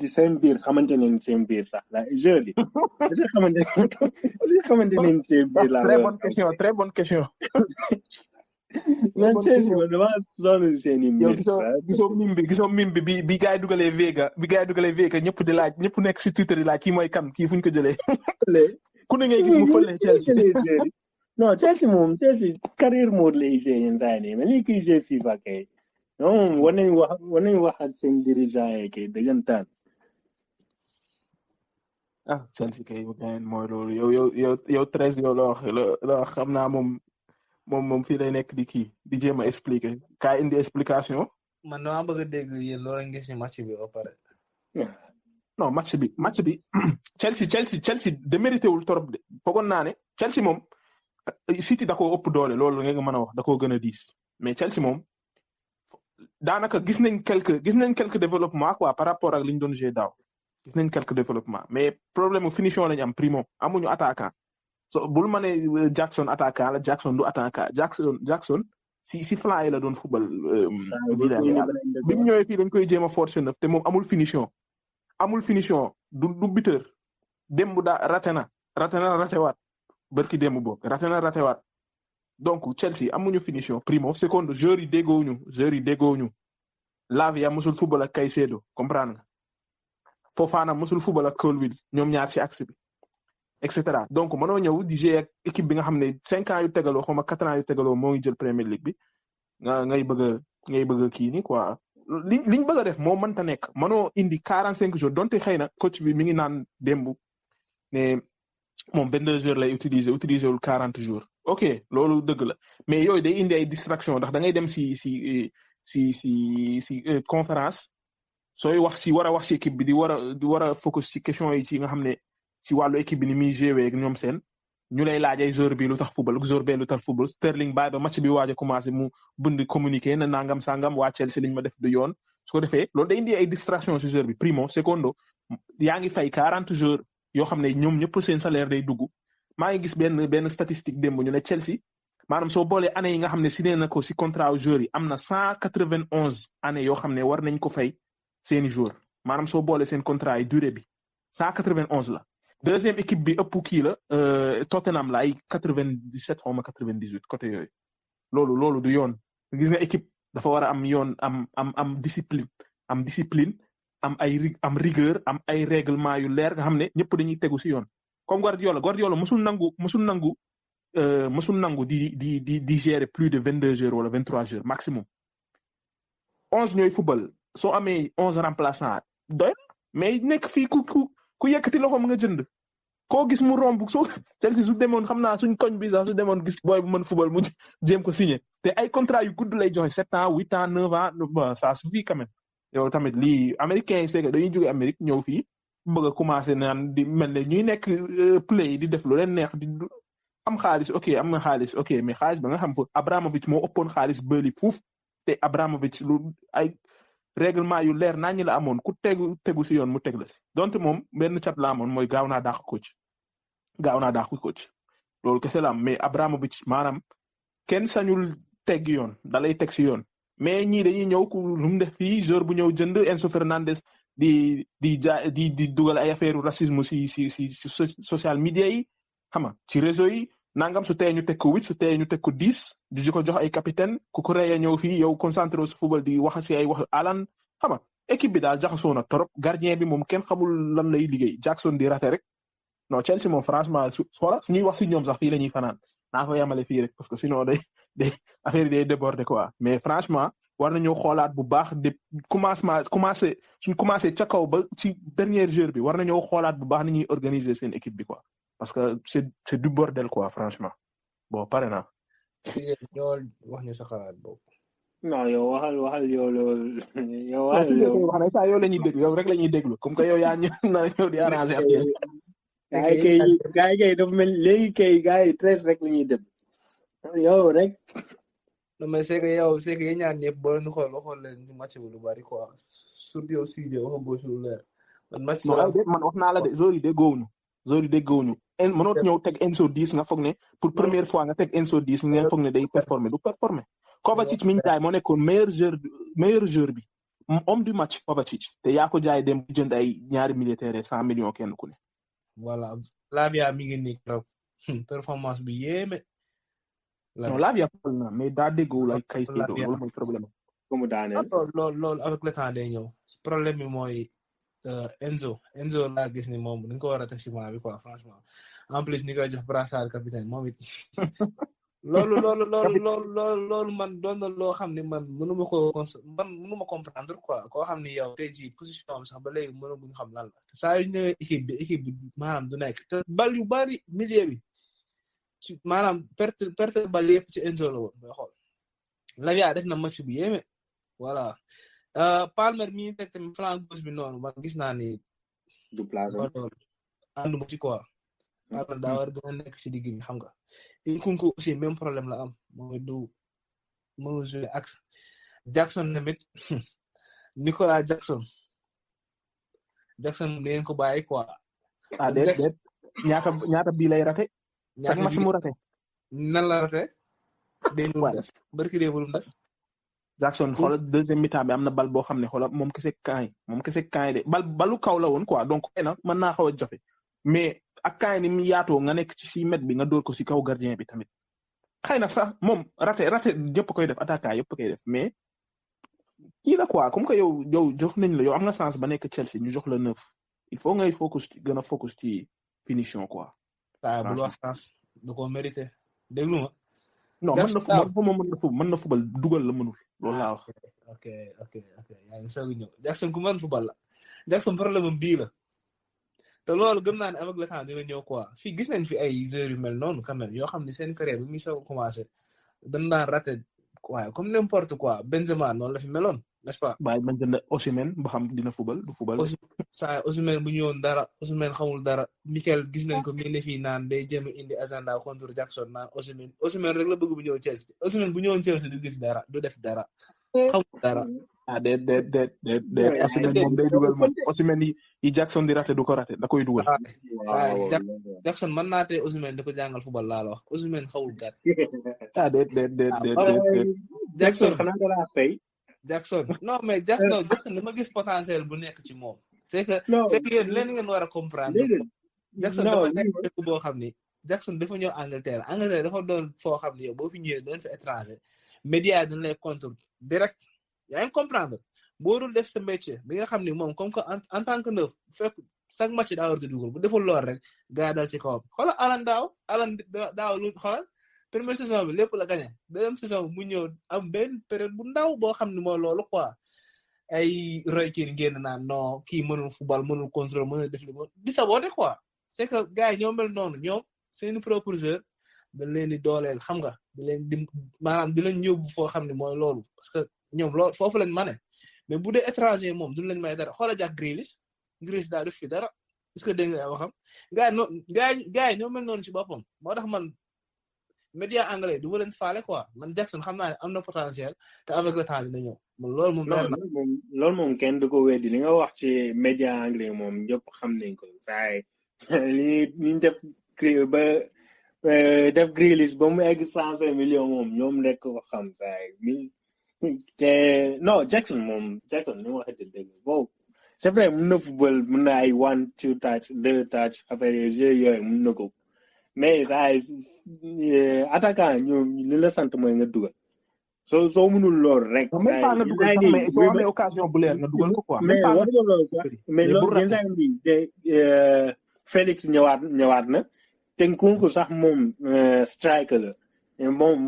seen biir xamante nañ seen biir sax la joueurs yi est-ce que xamante nañ seen biir la. très bonne question. man Chelsea man dama sonn seen i mbir. gisoo mim bi bi gars yi dugalee Vega ñëpp di laaj ñëpp nekk si Twitter di laaj kii mooy kan kii fu ñu ko jëlee. ku ne ngay gis mu fële Chelsea. non Chelsea carrière mode lay joué yenn saa yi nii mais lii kiy joué FIFA kay non war nañ wax ak seen dirigeant yi kay dëggantaan. Chelsea kay mooy loolu yow 13 yow la wax xam naa moom fii lay nekk di jéem a expliquer kaay indi explication. man dama bëgg a dégg yéen loolu la ngeen si match bi ba pare. non match bi Chelsea démérité wul trop de foogoon naa ne Chelsea moom City da koo ëpp doole loolu nga mën a wax da koo gën a diis mais Chelsea moom daanaka gis nañ quelques développement quoi par rapport ak li ñu doon jouer daaw gis nañ quelques développement mais problème finition lañu am primo amuñu attaquant so bul ma ne Jackson attaquant la Jackson du attaquant Jackson si flanc yi la doon football. bi mu ñëwee fii dañ koy jéem a forcer neuf te moom amul finition du buteur démb daa ratewaat barki démb boog ratewaat donc Chelsea amuñu finition primo secondo joueurs yi déggoowuñu Lavia musul football ak Caicedo comprendre nga Fofana musul football ak Colwill ñoom ñaar ci axe bi et cetera donc mënoo ñëw di jouer ak équipe bi nga xam ne 5 ans yu tegaloo xaw ma 4 ans yu tegaloo moo ngi jël Premier League bi ngay bëgg kii ni quoi liñ bëgg a def moo mënta nekk mënoo indi 45 jours donte xëy na coach bi mi ngi naan démb ne moom 22 jours lay utiliser wul 40 jours ok loolu dëgg la mais yooyu day indi ay distraction ndax da ngay dem si conférence sooy wax ci war a wax ci équipe bi di war a focus ci question yi ci nga xam ne ci wàllu équipe bi ni muy joué ak ñoom seen ñu lay laaj ay joueur bi lu tax football Sterling bàyyi ba match bi waaj a commencé mu bënd communiqué na nangam sangam waa Chelsea liñ ma def du yoon su ko defee loolu day indi ay distraction ci joueur bi primo secondo yaa ngi fay 40 jours yoo xam ne ñoom ñëpp seen salaire day dugg maa ngi gis benn statistique démb ñu ne Chelsea maanaam soo boolee année yi nga xam ne signé na ko ci contrat joueur yi am na 191 année yoo xam ne war nañ ko fay seeni joueur maanaam soo boolee seen contrat yi durée bi 191 la. deuxième équipe bi ëpp kii la Tottenham la ay 97 xaw ma 98 côté yooyu loolu du yoon gis nga équipe dafa war a am yoon am discipline am rigueur am ay règlement yu leer nga xam ne ñëpp dañuy tegu ci yoon comme Guardiola musul nangu di gérer plus de 22 heures wala 23 heures maximum 11 ñooy football soo amee 11 remplaçants doy mais nekk fii ku yëkkati loxoom nga jënd koo gis mu romb Chelsea su demoon xam naa suñ koñ bi sax su demoon gis booy bu mën football mu jéem ko signé te ay contrat yu gudd lay joxe 7 ans 8 ans 9 ans ça suffit quand même yow tamit lii américains yi c'est que dañuy jóge Amérique ñëw fii bëgg a commencé naan di mel ne ñuy nekk play di def lu leen neex di am xaalis am na xaalis mais xaalis ba nga xam fa Abramovich moo ëppoon xaalis bëli fuuf te Abramovich règlement yu leer naa ñi la amoon ku tegu si yoon mu teg la si donte moom benn cat la amoon mooy gaaw naa dàq coach loolu kese la am mais Abramovich maanaam kenn sañul teg yoon da lay teg si yoon mais ñii dañuy ñëw ku lu mu def fii joueur bu ñëw jënd Enzo Fernandez di dugal ay affaire racisme si social media yi xam nga ci réseau yi nangam su tee ñu teg ko 8 su tee ñu teg ko 10 di ko jox ay capitaine ku ko reye ñëw fii yow concentré su football di wax si ay wax Alan xam nga équipe bi daal jaxasoo na trop gardien bi moom kenn xamul lan lay liggéey Jackson di raté rek non Chelsea moom franchement suñuy wax si ñoom sax fii la ñuy fanaan naa ko yemale fii rek parce que sinon day affaire yi day déborder quoi mais franchement war nañoo xoolaat bu baax de suñ commencé ca kaw ba ci dernier jour bi war nañoo xoolaat bu baax ni ñuy organiser seen équipe bi quoi parce que c'est du bordel quoi franchement bon pare naa. ñoo wax ñu sa xalaat boobu. non yow waxal yow loolu yow waxal yow wax na saa yow la ñuy déglu yow rek la ñuy déglu comme que yow yaa ñëw di arranger ak yéen. gars yi kay dafa mel léegi kay gars yi 13 rek la ñuy dem yow rek. non mais c'est que yow yéen ñaar ñëpp boo leen xool leen ci match bi lu bari quoi surtout yow studio wax nga lu leer man match man wax naa la de Zori déggowuñu mënoo ñëw teg Enzo 10 nga foog ne pour première fois nga teg Enzo 10 nga foog ne day performer du performer Kovacic mi ñu jaay moo nekkoon meilleur joueur bi homme du match Kovacic te yaa ko jaay dem jënd ay ñaari militaire 100 millions kenn ku ne. voilà Lavia mi ngi nii trop performance bi yéeme. non Lavia xool na mais daa déggoo la kay si loolu mooy problème. comme daaneel loolu avec le temps day ñëw problème bi mooy Enzo laa gis ni moom dañ ko war a teg ci bi quoi franchement en plus ni koy jox brassard capitaine moom it loolu man doon na loo xam ne man mënuma comprendre quoi koo xam ni yow tey jii position am sax ba léegi mënaguñu xam lan la saa yu ñëwee équipe bi maanaam du nekk te bal yu bari milieu bi ci maanaam perte bal yëpp ci Enzo la woon mooy xool Lavia def na match bi yéeme voilà Palmer mi teg tamit flanc gauche bi noonu man gis naa ni du place ànduma ci quoi Palmer daa war gën a nekk ci digg bi xam nga Nkunku aussi même problème la am mooy du mënu jouer axe Jackson tamit Nicolas Jackson leen ko bàyyi quoi déet ñaata bii lay raté chaque match mu raté nan la raté day lu def barki dee lu def Jackson xoolal deuxième mi-temps bi am na bal boo xam ne xoolal moom kese kaay de balu kaw la woon quoi donc xëy na mën naa xaw a jafe mais ak kaay ni mu yaatoo nga nekk ci 6 mètres bi nga dóor ko si kaw gardien bi tamit xëy na sax moom raté ñëpp koy def attaquant yëpp koy def mais kii la quoi comme que yow jox nañ la yow am nga chance ba nekk Chelsea ñu jox la 9 il faut ngay gën a focus ci finition quoi. waaw bu wax chance da koo mérité déglu ma. non mën na fubal dugal la mënul loolu laa wax. ok yaa ngi soog a ñëw Jackson ku mën fubal la Jackson problème am bii la te loolu gëm naa ne avec le temps dina ñëw quoi fii gis nañ fi ay joueurs yu mel noonu quand même yoo xam ne seen carrière bi muy soog a commencé dañ daan raté waaye comme n'importe quoi Benzema noonu la fi meloon n'est-ce pas. waaye man jënd Osimhen ba xam dina fubal du fubal. Osimhen bu ñëwoon dara Osimhen xamul dara Mikel gis nañ ko mi ne fii naan day jéem a indi agenda contre Jackson naan Osimhen rek la bëgg bu ñëw Chelsea Osimhen bu ñëwoon Chelsea du gis dara du def dara xamul dara. déet Osimhen moom day dugal man Osimhen yi Jackson di raté du ko raté da koy dugal. Jackson mën naa tee Osimhen da ko jàngal football laa la wax Osimhen xawul dara. déet. Jackson xanaa da laa fay. Jackson non mais Jackson dama gis potentiel bu nekk ci moom. c'est que yéen leen ngeen war a comprendre. Jackson dafa nekk dëkk boo xam ni Jackson dafa ñëw Angleterre dafa doon foo xam ni yow boo fi ñëwee doon fi étranger média dañ lay contre direct yaa ngi comprendre boo dul def sa métier bi nga xam ni moom comme que en tant que neuf fekk chaque match daa war a dugal bu deful lool rek gaa dal ci kawam xoolal Alan daaw lu xoolal première saison bi lépp la gagné deuxième saison bi mu ñëw am benn période bu ndaw boo xam ni mooy loolu quoi ay Roy Keane génn naan non kii mënul football mënul contrôle mënul def li di saboté quoi c'est que gars yi ñoo mel noonu ñoom seeni proposeur dañ leen di dooleel xam nga di leen yóbbu foo xam ne mooy loolu parce que ñoom loolu foofu lañ mane mais bu dee étranger moom duñ leen may dara xoola Jack Grealish daa def fi dara est-ce que dégg nga waxam gars yi ñoo mel noonu ci boppam moo tax man média anglais du ma leen faale quoi man Jackson xam naa ne am na potentiel te avec le temps dina ñëw loolu moom leer na loolu moom kenn du ko weddi li nga wax ci média anglais moom ñëpp xam nañ ko saay li ñu def ba def Grealish ba mu egg 120 millions moom ñoom rek ko xam saay te non Jackson ni ma waxee dëgg bon c'est vrai mën na football mën na ay 1 2 touch 2 touch affaire yooyu mën na ko mais saay attaquant ñoom li la sant mooy nga dugal soo mënul lool rek. même pas nga dugal sax mais soo amee occasion bu leer nga dugal ko quoi. mais war nga lool quoi mais loolu yenn bi Félix ñëwaat na te Nkunku sax moom striker la moom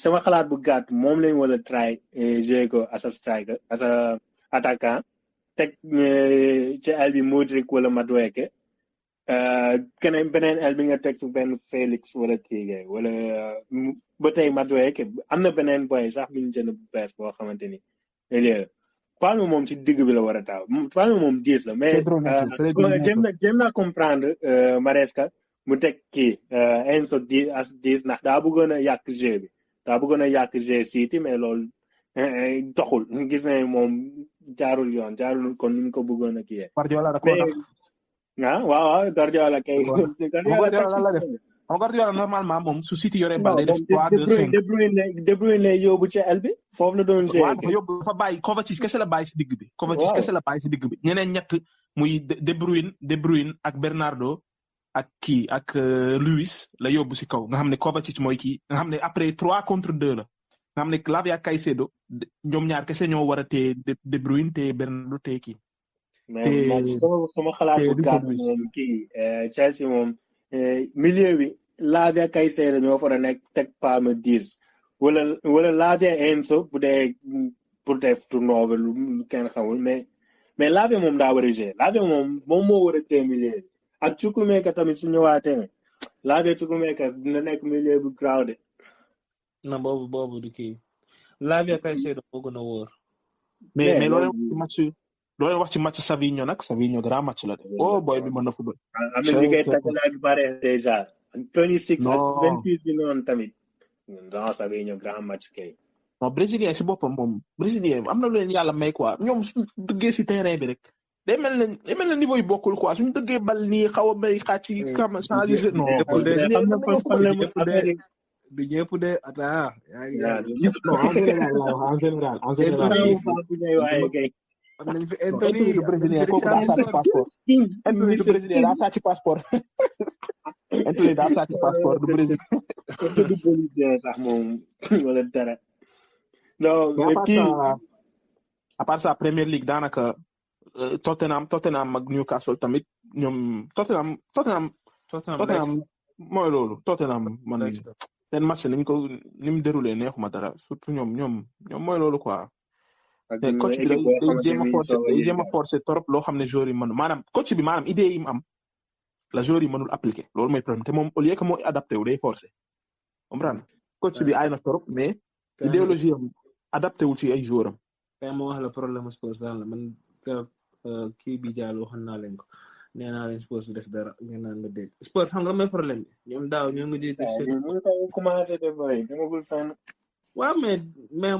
sama xalaat bu gàtt moom lañ wala try jouer ko as a striker as a attaquant teg ci aile bi Modric wala Madueke beneen aile bi nga teg benn Félix wala kii wala ba tey Madueke am na beneen boy sax mi ñu jënd bu bees boo xamante ni léegi Palme moom ci digg bi la war a taw Palme moom 10 la mais jéem naa comprendre Maresca mu teg kii Enzo as 10 ndax daa bëggoon a yàq jeu bi daa bëggoon a yàq jeu City mais loolu doxul gis nañ moom jaarul kon ni mu ko bëggoon a kii. Guardiola da koo tax. waaw Guardiola kay. Guardiola normalement moom su City yore bal day def 3-2-5. De Bruyne lay yóbbu ci aile bi foofu la doon. waaw dafa bàyyi Kovacic kese la bàyyi si digg bi. Kovacic kese la bàyyi si digg bi ñeneen ñett muy De Bruyne ak Bernardo ak kii ak Luis la yóbbu si kaw nga xam ne Kovacic mooy kii nga xam ne après 3 contre 2 la nga xam ne Lavia Caicedo ñoom ñaar kese ñoo war a téye De Bruyne te Bernardo te kii. mais man sama xalaat bu gàtt moom kii Chelsea moom milieu bi Lavia Caicedo ñoo fa nekk teg Palme 10 wala Lavia Enzo bu dee pour def tournoi ba lu kenn xamul mais Lavia moom daa war a jouer Lavia moom moo war a téye milieu bi ak Chukwuemeka tamit su ñëwaatee Lavia Chukwuemeka dina nekk milieu bu graaw de. na boobu du kii Lavia Caicedo moo gën a wóor. mais loolu wax ci match Savinho nag Savinho grand match la de. boy bi mën na football. am na li ngay tàggatoo ak bare déjà. 26 ak 28 bi noonu tamit. non Savinho grand match kay. non brésilien si boppam moom brésilien am na lu leen yàlla may quoi ñoom suñu dëggee si terrain bi rek. day mel ne niveau yi bokkul quoi suñu dëggee bal nii xaw a may xàcc ci kam changer non. du ñëpp de ata en général am nañ fi Anthony du brésilien kooku daa sàcc passeport Anthony du brésilien daa sàcc passeport Anthony daa sàcc passeport du brésilien du brésilien sax moom wala dara non à part ça Premier League daanaka Tottenham ak Newcastle tamit ñoom Tottenham mooy loolu Tottenham man seen match ni mu déroulé neexuma dara surtout ñoom mooy loolu quoi. te coach bi day jéem a forcer trop loo xam ne joueurs yi mënu maanaam coach bi maanaam idée yi mu am la joueurs yi mënul appliquer loolu mooy problème te moom au lieu que moo adapté wu day forcer comprendre coach bi aay na trop mais idéologie am adapté wu ci ay joueurs am. kay ma wax la problème Spurs daal la man kii bi jaal waxoon naa leen ko nee naa leen Spurs def dara ngeen naan ma dégg Spurs xam nga may problème bi ñoom daaw ñoo ngi di commencé de boy demagul fenn waaw mais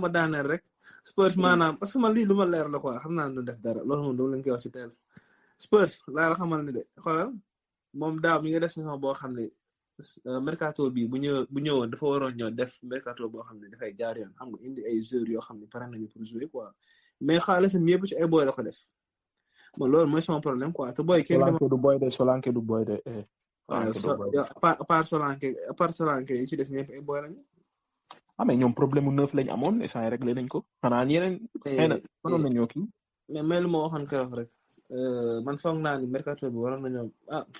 ma daaneel rek Spurs maanaam parce que man lii lu ma leer la quoi xam naa ne du def dara loolu moom dama leen koy wax ci teel Spurs laa la xamal ni de xoolal moom daaw mi ngi def saison boo xam ne mercato bi bu ñëwoon dafa waroon ñëw def mercato boo xam ne dafay jaar yoon xam nga indi ay joueurs yoo xam ne pare nañu pour jouer quoi mais xaalisam yëpp ci ay boy la ko def bon loolu mooy son problème quoi te boy kenn Solanke du boy de à part Solanke yi ci des ñëpp ay boy lañu mais ñoom problème mu neuf lañ amoon essai réglé nañ ko xanaa ñeneen xëy na mënoon nañoo kii mais lu ma waxoon keroog rek man foog naa ni mercato bi waroon nañoo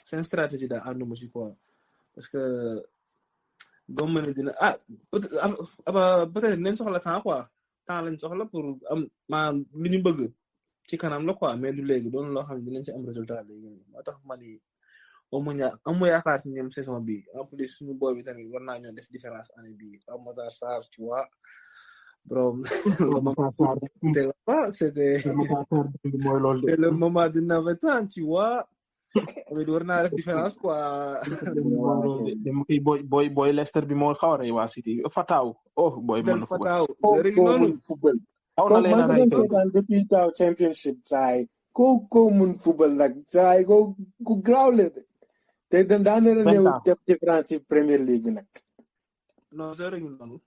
seen stratégie daal ànduma ci quoi parce que gomme ne dina peut-être nañ soxla temps quoi temps lañ soxla pour am maanaam li ñu bëgg ci kanam la quoi mais du léegi doon loo xam ne dinañ ci am résultat léegi moo tax ma ni amu yaakaar ci ñoom saison bi en plus suñu boy bi tamit war naa ñoo def différence année bi Matar Sarr tu vois bro c'était le moment de navetan tu vois tamit war naa def différence quoi boy Leicester bi moo xaw a rey waa City Fataw boy mën na Fataw rek noonu football aw na leen a rey kay depuis taw championship saay ko mun football nag saay ko graw le te daan na néew def différence ci Premier League bi nag non zéro ngi noonu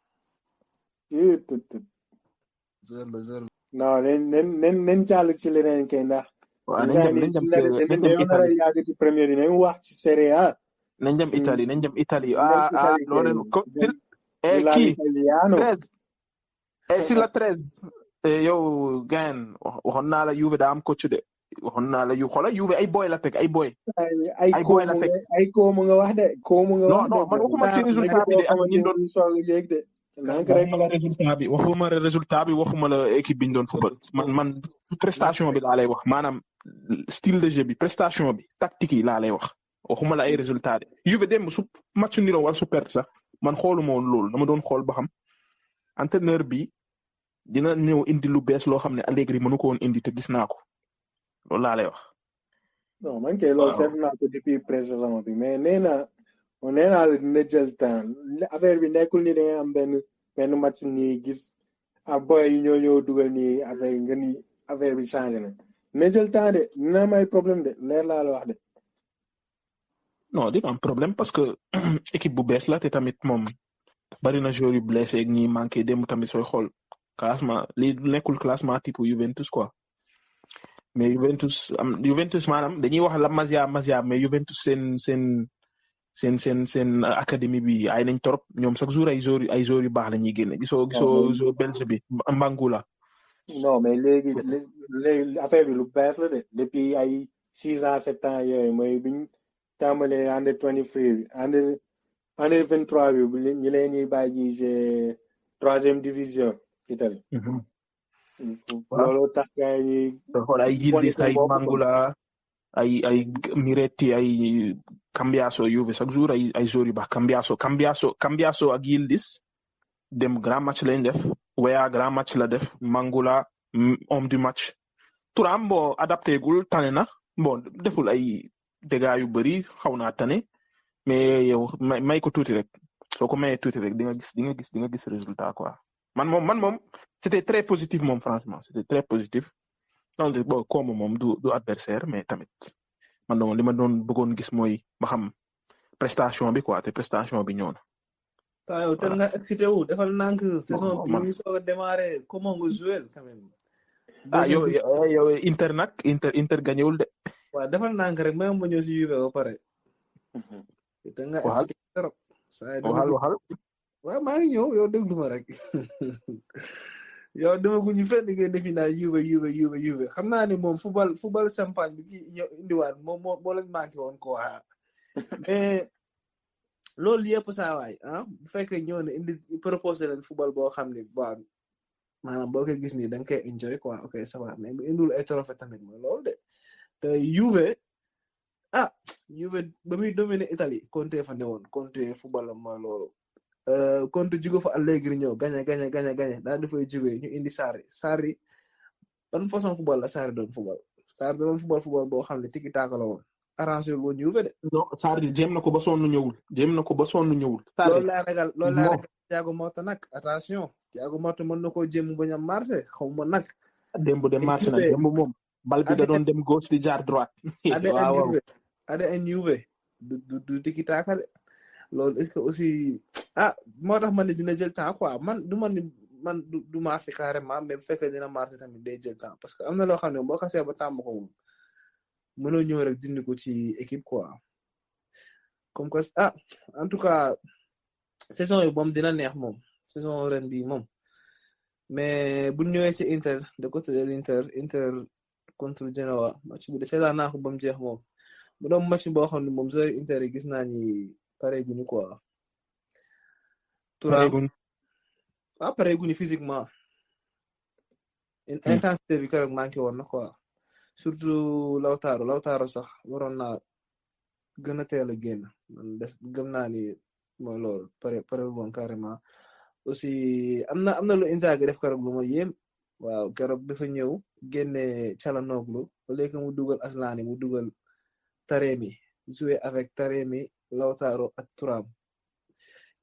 zéro non nen jàll ci leneen kay ndax waaw nañ dem Italie yàgg ci Premier League nañ wax ci Serie A nañ dem Italie loolu ko sil kii 13 si la 13 yow gain waxoon naa la Juve daa am coach de waxoon naa la Juve ay boy la teg ay boy la teg ay ko mu nga wax de non man waxuma ci résultat bi de ak ñi doon yéeg de waxuma la résultat bi waxuma la équipe bi ñu doon football man prestation bi laa lay wax maanaam style de jeu bi prestation bi tactique yi laa lay wax waxuma la ay résultat de Juve dem su match niro wala su perte sax man xooluma woon loolu dama doon xool ba xam entraîneur bi dina ñëw indi lu bees loo xam ne Allegri mënu ko woon indi te gis naa ko loolu laa lay wax. non man kay loolu seetlu naa ko depuis précédemment bi mais nee naa la dina jël temps affaire bi nekkul ni da ngay am benn match nii gis boy yi ñoo dugal nii affaire bi changé na mais jël temps de dina am ay problème de leer laa la wax de. non dina am problème parce que équipe bu bees la te tamit moom bari na joueurs yu blessé ak ñi manqué dem tamit sooy xool classement li nekkul classement type Juventus quoi mais Juventus maanaam dañuy wax la Masia mais Juventus seen académie bi ay nañ torop ñoom chaque jour ay joueurs yu baax la ñuy génne gisoo Belge bi Mbangula. non mais léegi affaire bi lu bees la de depuis ay 6 ans 7 ans yooyu mooy biñ tàmbalee under 23 bi under 23 bi ñi leen ñuy bàyyi ji 3e division Italie. loolu tax gars yi xool ay Yildiz ay Mbangula ay Miretti ay Cambiaso Juve chaque jour ay joueurs yu baax Cambiaso ak Yildiz dem grand match lañ def Weah grand match la def Mbangula homme du match Thuram boo adapté gul tane na bon deful ay dégâts yu bëri xaw naa tane mais yow may ko tuuti rek soo ko mayee tuuti rek di nga gis résultat quoi man moom c'était très positif moom franchement c'était très positif donc bon comme moom du adversaire mais tamit man li ma doon bëggoon gis mooy ba xam prestation bi quoi te prestation bi ñëw na. saa yow teel nga excité wu defal nank saison bi ñu soog a démarrer comment nga jouer quand même. yow Inter nag Inter gañewul de. waaw defal nank rek même ba ñëw si Juve ba pare. teel nga excité trop. waxal. waaw maa ngi ñëw yow déglu ma rek yow demaguñu fenn ngeen defi naa Juve xam naa ne moom football champagne bi kii ñëw indiwaat moom moo leen manqué woon ko waa mais loolu yëpp saa waay bu fekkee ñëw ne indi proposé leen football boo xam ne waaw maanaam boo koy gis nii da nga koy enjoy quoi ok ça va mais bu indul ay trophée tamit mooy loolu de te Juve ba muy dominer Italie Conte fa ne woon Conte football am mooy loolu. Conte jugo fa Allegri ñëw gañe daal di fay jógee ñu indi Sarri ban façon football la Sarri doon football Sarri doon football boo xam ne tiki taka la woon arrangé woon Juve de. non Sarri jéem na ko ba sonn ñëwul. loolu laa ragal Thiago Motta nag attention Thiago Motta mën na koo jéem bañ a marché xaw ma nag. démb de marché na démb moom. bal bi da doon dem gauche di jaar droite. ADN Juve du tiki taka de. loolu est-ce que aussi moo tax man ne dina jël temps quoi man du marché carrément mais bu fekkee dina marché tamit day jël temps parce que am na loo xam ne boo xasee ba tàmm ko moom mënoo ñëw rek dindi ko ci équipe quoi comme que en tout cas saison yi moom dina neex moom saison ren bi moom mais bu ñëwee ci Inter de côté de l'Inter contre Genoa match bi de seetaan naa ko ba mu jeex moom bu doon match boo xam ne moom joueur Inter yi gis naa ni pare guñu quoi. pare guñu physiquement. intensité bi keroog manqué woon na quoi surtout Lautaro sax waroon naa gën a teel a génn man gëm naa ni mooy loolu pare woon carrément aussi am na lu Inzaghi def keroog lu ma yéem waaw keroog dafa ñëw génne Çalhanoğlu au lieu que mu dugal Asllani mu dugal Taremi jouer avec Taremi Lautaro ak Thuram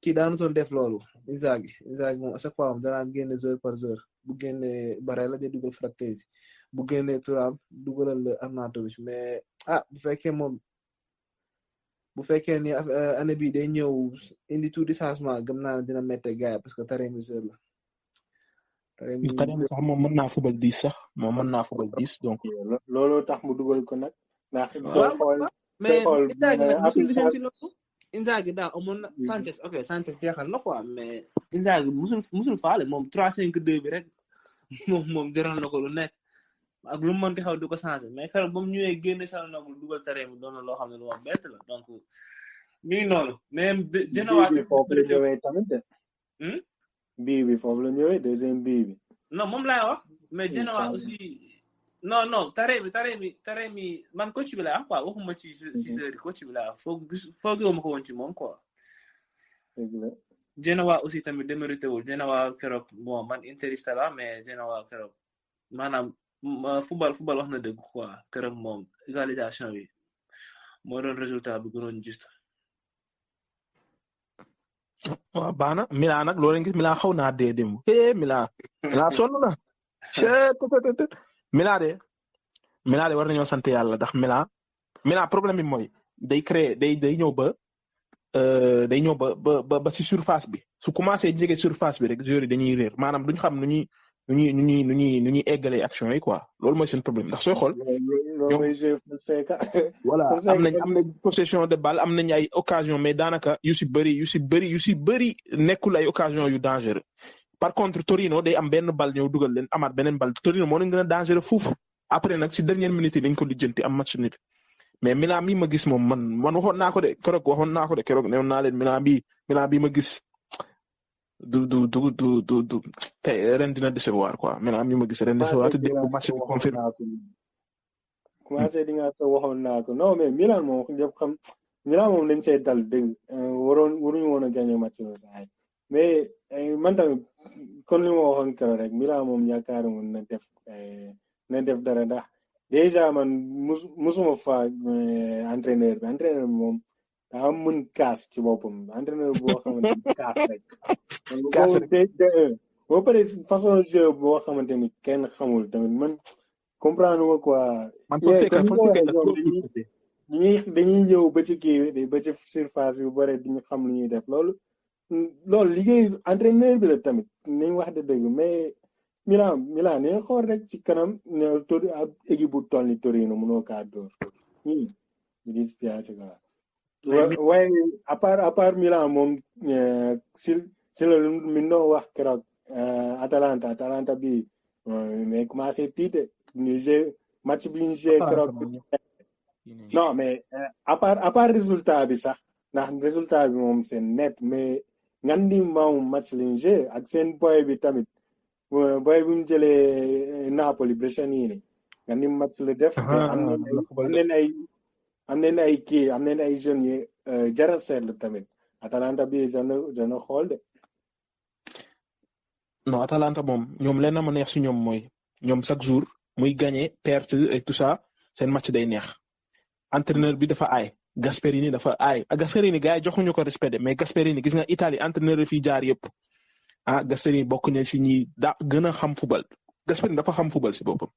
kii daanu toon def loolu Inzaghi moom à chaque fois moom danaan génne joueur par joueur bu génnee Barella day dugal Frattesi bu génnee Thuram dugalal Arnautovic mais bu fekkee ni année bi day ñëw indi tout di changement gëm naa ne dina métte gars parce que Taremi seul la. Taremi sax moom mën naa fubal 10 sax moom mën naa fubal 10 donc. looloo tax mu dugal ko nag. ndax mais Inzaghi nag musul lijjanti loolu. Inzaghi daa amoon na Sanchez ok Sanchez jeexal na quoi mais Inzaghi musul faale moom 3-5-2 bi rek moom jaral na ko lu nekk ak lu mu mënti xaw di ko changé mais keroog ba mu ñëwee génne sal nagul dugal Taremi doon na loo xam ne lu wax bett la donc mi ngi noonu mais Genoa bi foofu la ñëwee tamit bii bi foofu la ñëwee deuxième bii bi non moom laay wax mais Genoa aussi non Taremi man coach bi laa wax quoi waxuma ci heures yi coach bi laa wax fooguma ko woon ci moom quoi Genoa aussi tamit démérité wul Genoa keroog bon man interista la mais Genoa keroog maanaam football wax na dëgg quoi keroog moom égalisation bi moo doon résultat bi gënoon juste. waaw baax na Milan nag loolu gis Milan xaw naa dee dem Milan sonn na Milan de war nañoo sant yàlla ndax Milan problème bi mooy day créer day ñëw ba ci surface bi su commencé jege surface bi rek joueurs yi dañuy réer maanaam duñ xam nu ñuy eggalee action yi quoi loolu mooy seen problème ndax sooy xool. voilà am nañ possession de balle am nañ ay occasion mais daanaka yu si bëri nekkul ay occasion yu dangereux par contre Torino day am benn balle ñëw dugal leen amaat beneen balle Torino moo leen gën a dangereux foofu après nag si dernière minute yi lañ ko lijjanti am match nul mais Milan mi ma gis moom man waxoon naa ko de keroog newoon naa leen Milan bi ma gis. du tey ren dina décevoir quoi Milan mi ma gis ren décevoir te démb match bi confirmé commencé di nga ko waxoon naa ko non mais Milan moom ñëpp xam Milan moom dañ see dal dëgg waruñu woon a gagné match bi sax mais man tamit kon li ma waxoon keroog rek Milan moom yaakaaruma na def dara ndax déjà man musuma fa entraîneur bi moom daa mën kaas ci boppam entraîneur boo xamante ni kaas rek. kaas rek boo paree façon jeu boo xamante ni kenn xamul tamit man comprendre ma quoi. man dañuy ñëw ba ci kii ba ci surface yu bare di ñu xam lu ñuy def loolu liggéey entraîneur bi la tamit nañ wax de dëgg mais Milan nañ xool rek ci kanam ak équipe bu toll ni Torino mënoo kaa dóor ñu di Spiazza quoi. waaye à part Milan moom si la mi noo wax keroog Atalanta bi mais commencé tiite ñu joué match bi ñu joué keroog non mais à part résultat bi sax ndax résultat bi moom c'est net mais ngan di moom match lañ joué ak seen boy bi tamit boy bi mu jëlee Napoli Brescianini ngan di match la def am nañ ay jeunes yi jaral seetlu tamit Atalanta bi dana xool de. non Atalanta moom ñoom leen na ma neex si ñoom mooy ñoom chaque jour muy gagner perte et tout ça seen match day neex entraîneur bi dafa aay Gasperini dafa aay Gasperini gars yi joxuñu ko respect mais Gasperini gis nga Italie entraîneur yi fii jaar yëpp Gasperini bokk na si ñi daa gën a xam football Gasperini dafa xam football si boppam.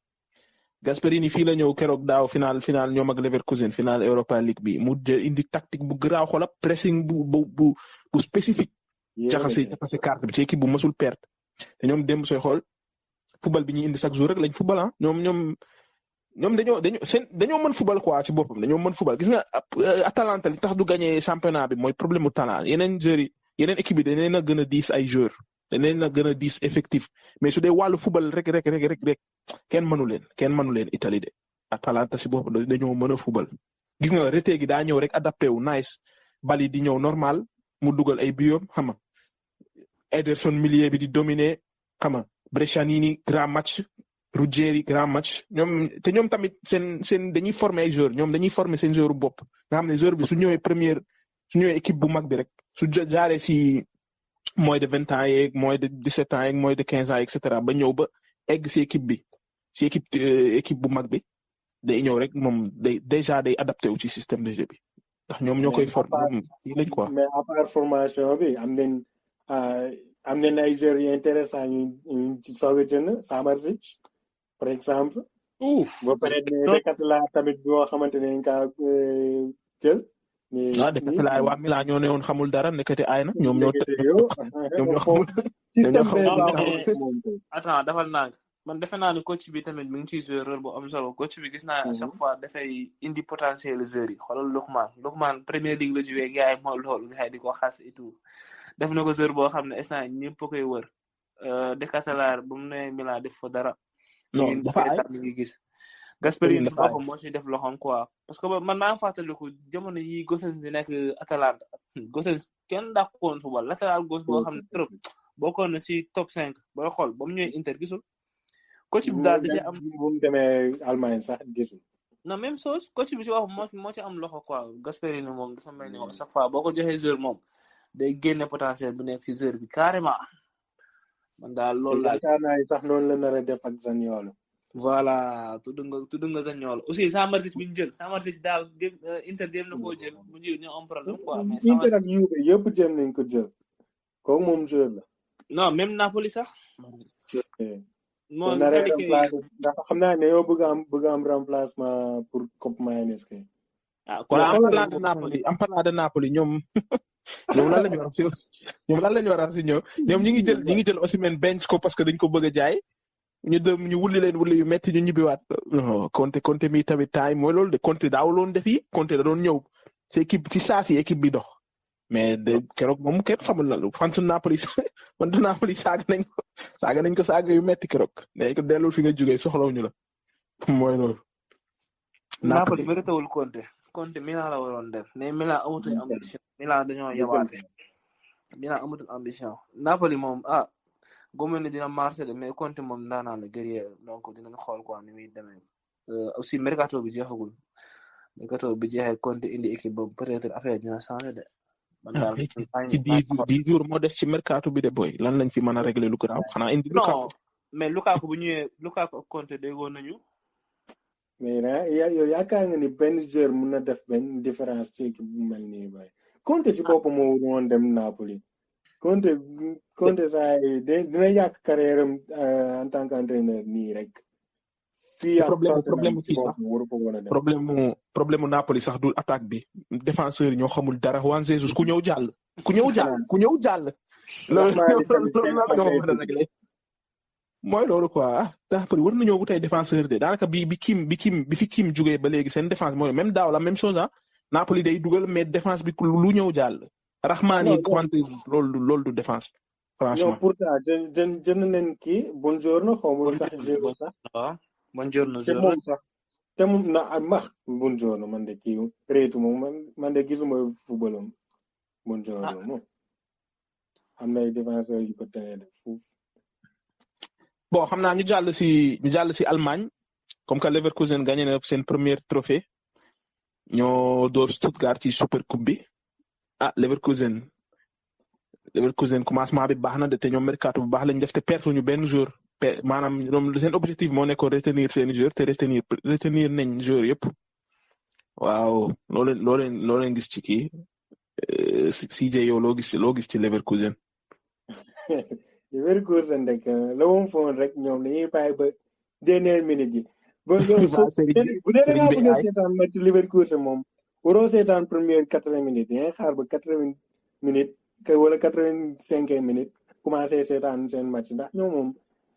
Gasperini fii la ñëw keroog daaw final ñoom ak Leverkusen final Europa League bi mu indi tactique bu garaaw xoolal pressing bu spécifique. jaxase carte bi ci équipe bu mësul perte. te ñoom démb sooy xool football bi ñuy indi chaque jour rek lañ football ñoom dañoo mën football quoi ci boppam dañoo mën football gis nga Atalanta li tax du gagné championnat bi mooy problème mu talent yeneen joueurs yi yeneen équipe yi dañ leen a gën a diis ay joueurs. dañ leen a gën a diis effectif mais su dee wàllu football rek kenn mënu leen Italie de Atalanta si bopp dañoo mën a football gis nga Retegui daa ñëw rek adapté wu nice bali di ñëw normal mu dugal ay biom xam nga Ederson milieu bi di dominer xam nga Brescianini grand match Ruggeri grand match ñoom tamit seen dañuy former ay joueurs ñoom dañuy former seen joueur bopp nga xam ne joueur bi su ñëwee équipe bu mag bi rek su jaaree si moins de 20 ans yeeg moins de 17 ans yeeg moins de 15 ans et cetera ba ñëw ba egg si équipe bi si équipe bu mag bi day ñëw rek moom déjà day adapté wu ci système de jeu bi ndax ñoom ñoo koy former lañ quoi. mais à part formation bi am nañ am nañ ay joueurs yu intéressant ñu ci soog a jënd Samardzic par exemple. boo paree Decathlon tamit boo xamante ne dañ kaa jël. Decathlon waa Milan ñoo ne woon xamul dara nekkati aay na ñoom ñoo xamul. attends dafal naa man defe naa ni coach bi tamit mi ngi ciy jouer rôle bu am solo coach bi gis naa à chaque fois dafay indi potentiel joueurs yi xoolal Lookman Premier League la joué gars yi mooy loolu gars yi di ko xas et tout def na ko joueur boo xam ne instant ñëpp koy wër Decathlon ba mu ne Milan def fa dara. non dafa ay mi ngi gis. Gasperini boppam moo ci def loxoom quoi parce que man maa ngi fàttaliku jamono yi Gosens di nekk Atalanta Gosens kenn dàqoon football latéral gauche boo xam ne trop bokkoon na ci top 5 booy xool ba mu ñëwee Inter gisul. coach bi daal da ci am bu mu demee Allemagne sax gisul. non même chose coach bi ci wax moo ci am loxo quoi Gasperini moom dafa mel ni chaque fois boo ko joxee joueur moom day génne potentiel bu nekk ci joueur bi carrément. man daal loolu laa sax noonu la nar a def ak Zaniolo. voilà tudd nga Zaniolo aussi Samardzic bi ñu jël Samardzic daaw Inter dem na koo jël mu jël ñoo am problème quoi. mais Inter ak Juve yëpp jëm nañ ko jël kooku moom joueur la. non même Napoli sax. moo ndax xam naa ne yow bëgg am remplacement pour Coupe Mayonnaise kay. kon en parlant de Napoli ñoom lan la ñu war a si ñoom ñi ngi jël Osimhen bench ko parce que dañ ko bëgg a jaay ñu wulli leen wulli yu metti ñu ñibbiwaat Conte mi tamit taay mooy loolu de Conte daawuloon def yi Conte da doon ñëw ci équipe ci saa si équipe bi dox mais de keroog moom kenn xamul la lu fan su Napoli saaga nañ ko saaga yu metti keroog ne ko dellu fi nga jógee soxlawuñu la mooy loolu. Napoli méritewul Conte Milan la waroon def mais Milan amatuñ ambition Milan dañoo yabaate Milan amatul ambition Napoli moom góob ni dina marché de mais Conte moom ndaanaan la guerrier donc dinañ xool quoi ni muy demee aussi mercato bi jeexagul mercato bi jeexee Conte indi équipe boobu peut-être affaire dina changer de. ci 10 jours moo def ci mercato bi de boy lan lañ fi mën a régler lu garaaw xanaa indi. non mais Lukaku bu ñëwee Lukaku ak Conte déggoon nañu. mais yow yaakaar nga ni benn joueur mun na def benn différence ci équipe bu mel nii bay Conte ci boppam moo woon dem Napoli Conte saa yi dina yàq carrière am en tant qu'entraîneur nii rek. fii problème mu Napoli sax du attaque bi défenseur yi ñoo xamul dara Juan Jesus ku ñëw jàll. loolu mooy loolu quoi Napoli war nañoo wutay défenseur de daanaka bi fi Kim jugee ba léegi seen défense mooy même daaw la même chose Napoli day dugal mais défense bi lu ñëw jàll. Rahmani Juan Jesus loolu du défense. franchement non pourtant jënd nañ kii Buongiorno xaw ma lu tax jéego sax. Buongiorno te moom na Buongiorno man de kii réetu moom man de gisuma footballam Buongiorno moom am na ay défenseurs yu ko tene def foofu. bon xam naa ñu jàll si Allemagne comme que Leverkusen gagné na seen premier trophée ñoo door Stuttgart ci super coupe bi Leverkusen commencement bi baax na de te ñoom mercato bu baax lañ def te perte ñu benn jour maanaam ñoom seen objectif moo nekkoon retenir seen joueur te retenir nañ joueur yëpp waaw loo leen gis ci kii CJ yow loo gis ci Leverkusen. Leverkusen rek la moom foon rek ñoom dañuy bàyyi ba dernière minute yi. bu dee da ngaa bëgg a seetaan match Leverkusen moom waroo seetaan première 80 minutes yi xaar ba 80 minutes wala 85 minutes commencé seetaan seen match ndax ñoom moom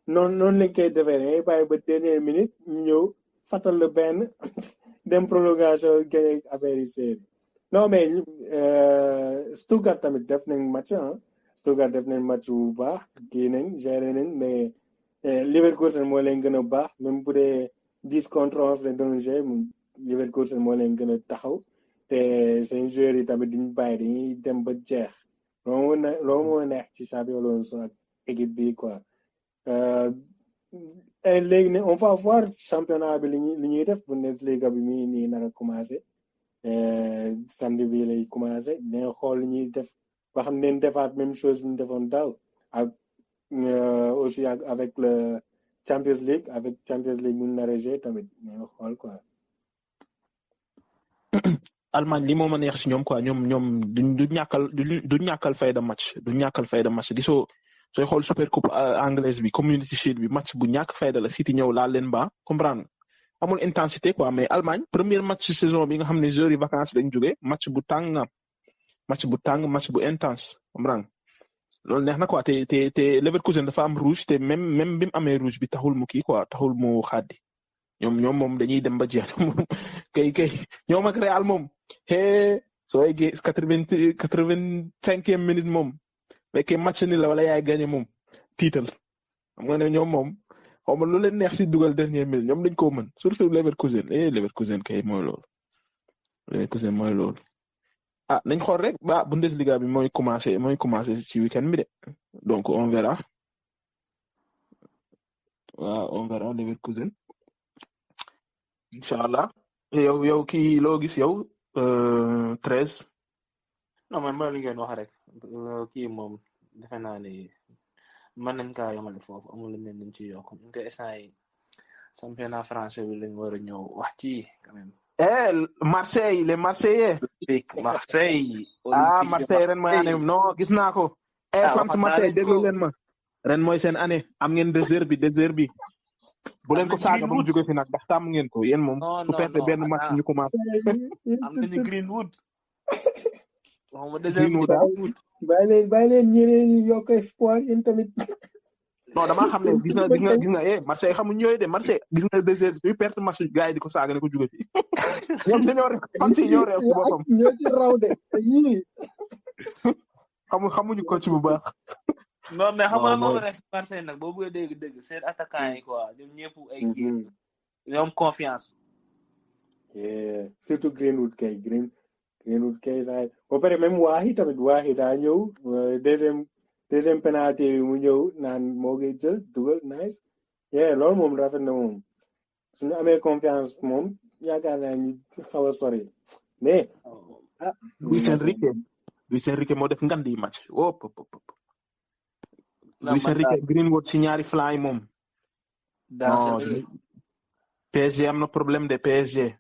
noonu lañ koy defee dañuy bàyyi ba dernière minute ñu ñëw fatal la benn dem prolongation gagné affaire yi série non mais Stuttgart tamit def nañ match Stuttgart def nañ match bu baax kii nañ géré nañ mais Leverkusen moo leen gën a baax même bu dee 10 contre 11 la doon jouer Leverkusen moo leen gën a taxaw te seen joueurs yi tamit duñ bàyyi dañuy dem ba jeex loolu moo neex ci Xabi Alonso ak équipe bi quoi léegi ne on va voir championnat bi li ñuy def Bundesliga bi mi nii nar a commencé samedi bi lay commencé dina xool li ñuy def ba xam ne defaat même chose bi ñu defoon daaw ak aussi avec le Champions League mu nar a jouer tamit dina xool quoi. Allemagne li moo ma neex si ñoom quoi ñoom du ñàkkal fayda match gisoo sooy xool super coupe anglaise bi community shield bi match bu ñàkk fayda la City ñëw laal leen ba comprendre amul intensité quoi mais Allemagne premier match ci saison bi nga xam ne joueurs yi vacances lañ jógee match bu tàng match bu intense comprendre loolu neex na quoi te Leverkusen dafa am rouge te même bi mu amee rouge bi taxul mu kii quoi taxul mu xaddi ñoom moom dañuy dem ba jeex moom kay ñoom ak Real moom soo eggee 85e minute moom fekkee match ni la wala yaay gagné moom tiital xam nga ne ñoom moom xaw ma lu leen neex si dugal dernière minute ñoom dañ koo mën surtout Leverkusen kay mooy loolu nañ xool rek ba Bundesliga bi mooy commencé ci week-end bi de donc on verra Leverkusen inshallah yow kii loo gis yow 13 non man mooy li ngeen wax rek kii moom defe naa ni mën nañ kaa yemale foofu amul leen nañ ci yokk ñu koy instant yi championnat français bi lañ war a ñëw wax ci quand même Marseille les Marseillais Marseille Marseille ren mooy année non gis naa ko fans Marseille déglu leen ma ren mooy seen année am ngeen désert bi bu leen ko saaga ba mu jóge fi nag ndax tàmm ngeen ko yéen moom su perte benn match ñu commencé am nañu Greenwood waxuma Greenwood bàyyi leen ñeneen ñi yokk espoir yéen tamit non damaa xam ne gis nga Marseille xamuñ yooyu de Marseille gis nga désert bi perte match gars yi di ko saaga ne ko jóge fi ñoom dañoo rek fan si ñoo réew ci boppam ñoo ci raw de yii xamuñu ko ci bu baax non mais xam nga moom rek Marseille nag boo bëggee dégg seen attaquant yi quoi ñoom ñëpp ay kii ñoom confiance surtout Greenwood kay sax ba pare même waaxi daa ñëw deuxième penalty bi mu ñëw naan moo ngi jël dugal nice loolu moom rafet na moom suñu amee confiance moom yaakaar naa ñu xaw a sori mais Luis Enrique moo def ngandi match Luis Enrique Greenwood ci ñaari flanc yi moom PSG am na problème de PSG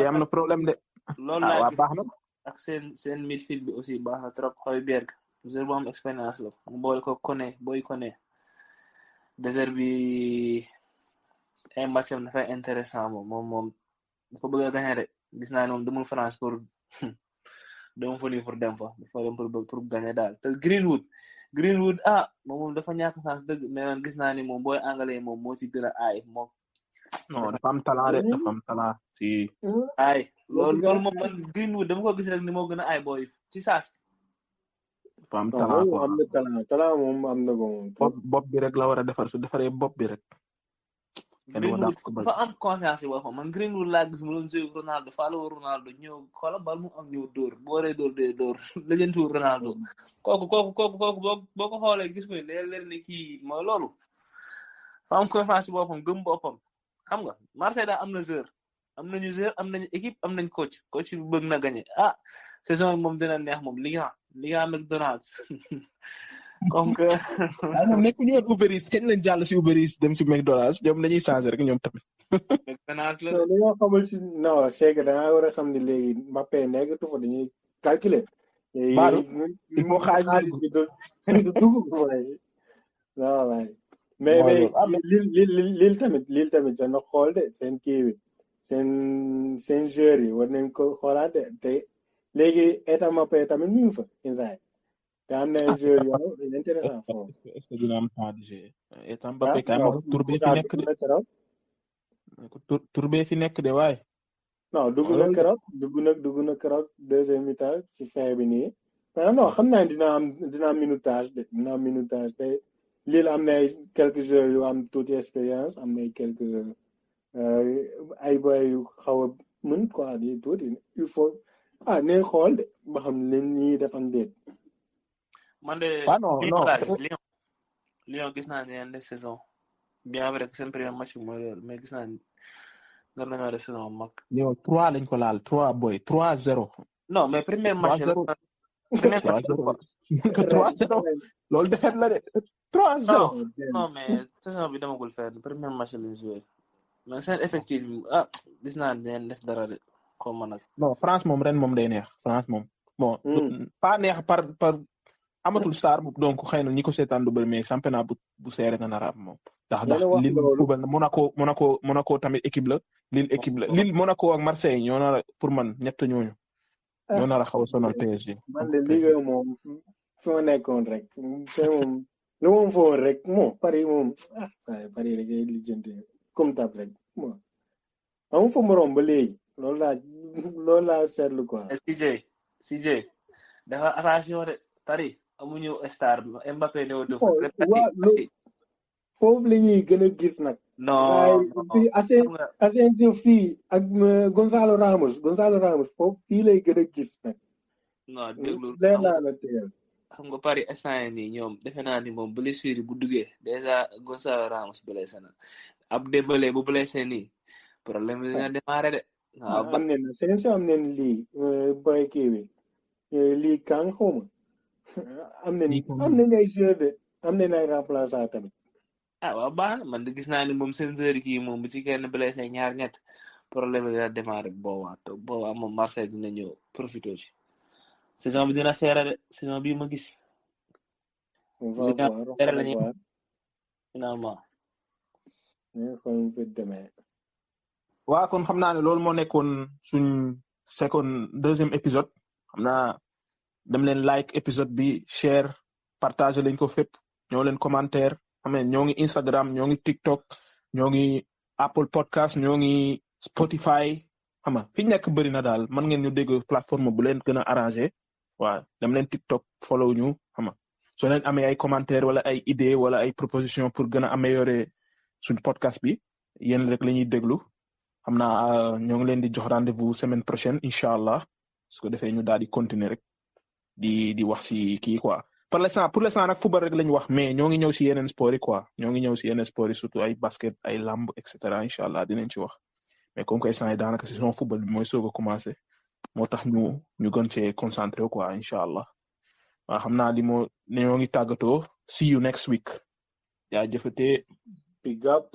am na problème de loolu laa baax na ak seen midfield bi aussi baax na trop Højbjerg joueur bu am expérience la mu boole ko Koné désert bi ay match am dafay intéressant moom dafa bëgg a gagner de gis naa ne moom demul France pour dem fa nii pour dem fa dafa dem pour gagner daal te Greenwood moom dafa ñàkk chance dëgg mais man gis naa ni moom booy anglais moom moo ci gën a aay moom non dafa am talent si aay loolu moom man Greenwood dama ko gis rek ni moo gën a aay booy ci saas dafa am talent moom am na ko moom bopp bi rek la war a defar su defaree bopp bi rek Greenwood dafa am confiance yi boppam man Greenwood laa gis mu doon jouer Ronaldo faaloo Ronaldo ñëw xoola bal mu am ñëw dóor boo waree dóor legentu Ronaldo kooku boo ko xoolee gis ko leer ni kii mooy loolu dafa am confiance yi boppam gëm boppam xam nga Marseille daal am na joueur am nañu équipe am nañ coach bi bëgg na gagner saison bi moom dina neex moom Liga McDonald's comme que ñoom nekkuñu woon Uber Eats kañ lañ jàll si Uber Eats dem si McDonald's ñoom dañuy changer rek ñoom tamit. McDonald's la dañoo xamul si non c'est que da ngaa war a xam ne léegi Mbappé nekkatu fa dañuy calculer. Baadu il faut xaalis bi du dugg waaye waaw waaye mais lil tamit seen xool de seen kii bi seen joueur yi war nañ ko xoolaat de te léegi état Mbappé tamit ñu ngi fa inside te am na ay joueurs yoo xam ne intéressant foofu. est-ce que dina am temps de jeu état Mbappé kay ma tur bee fi nekk de tur bee fi nekk de waaye. non dugg na keroog deuxième mi-temps ci fin bi nii mais non xam naa dina am minutage te Lille am na ay quelques joueurs yu am tuuti expérience am na quelques ay boy yu xaw a mën quoi di tuuti il faut nee xool de ba xam ne ñii def am déet. man de Lyon gis naa ne def saison bien vrai que seen premier match mooy loolu mais gis naa ne nar nañoo def saison mag. Lyon 3 lañ ko laal 3 boy 3-0. non mais premier match la. 3-0 loolu defet la de 3-0. non mais saison bi demagul fenn premier match lañ joué mais seen effectif bi gis naa ne def dara de xaw ma nag. non France moom ren moom day neex France moom bon. pas neex par amatul star donc xëy na ñi ko seetaan du bëri mais championnat bu seere nga nar a am moom. ndax wax Lille loolu. football Monaco tamit équipe la Lille équipe la Lille Monaco ak Marseille ñoo nar a pour man ñett ñooñu. ñoo nar a xaw a sonal PSG. man de Ligue moom fi ma nekkoon rek te moom lu moom foo rek moom Paris moom Paris rek ay lijjanti comme tab rek bon amu fa morom ba léegi loolu laa seetlu quoi. CJ dafa attention de Paris amuñu star Mbappé ne woon foofu la ñuy gën a gis nag. non Asensio fii ak Gonzalo Ramos foofu fii lay gën a gis nag. non déglu leer naa la teel. xam nga Paris instant nii ñoom defe naa ni moom blessure yi bu duggee déjà Gonzalo Ramos blessé na ab Dembélé bu blessé nii problème bi dina démarré de. waaw am nañu Asensio am nañu lii boy kii bi lii Kang xaw ma am nañu ay joueurs de am nañu ay remplaçants tamit. waaw baax na man de gis naa ni moom seen joueur kii moom bu ci kenn blessé ñaar ñett problème bi dina démarré boobaa moom Marseille dina ñëw profité ci saison bi dina seere de saison bii ma gis. finalement. waaw kon xam naa ne loolu moo nekkoon suñ deuxième épisode xam naa dem leen like épisode bi share partager lañ ko fépp ñoo leen commentaire xam ne ñoo ngi Instagram ñoo ngi TikTok ñoo ngi Apple Podcast ñoo ngi Spotify xam nga fi ñu nekk bëri na daal mën ngeen ñu dégg plateforme bu leen gën a arrangé waaw dem leen TikTok follow ñu xam nga soo leen amee ay commentaire wala ay idée wala ay proposition pour gën a améliorer suñ podcast bi yéen rek la ñuy déglu xam naa ñoo ngi leen di jox rendez-vous semaine prochaine incha allah su ko defee ñu daal di continuer rek di wax si kii quoi pour l'instant nag football rek la ñu wax mais ñoo ngi ñëw si yeneen sport yi quoi ñoo ngi ñëw si yeneen sport yi surtout ay basket ay lamb et cetera incha allah dinañ ci wax mais comme que instant yi daanaka saison football bi mooy soog a commencé moo tax ñu gën cee concentré quoi incha allah waaw xam naa ñoo ngi tàggatoo see you next week yaa jëfatee big up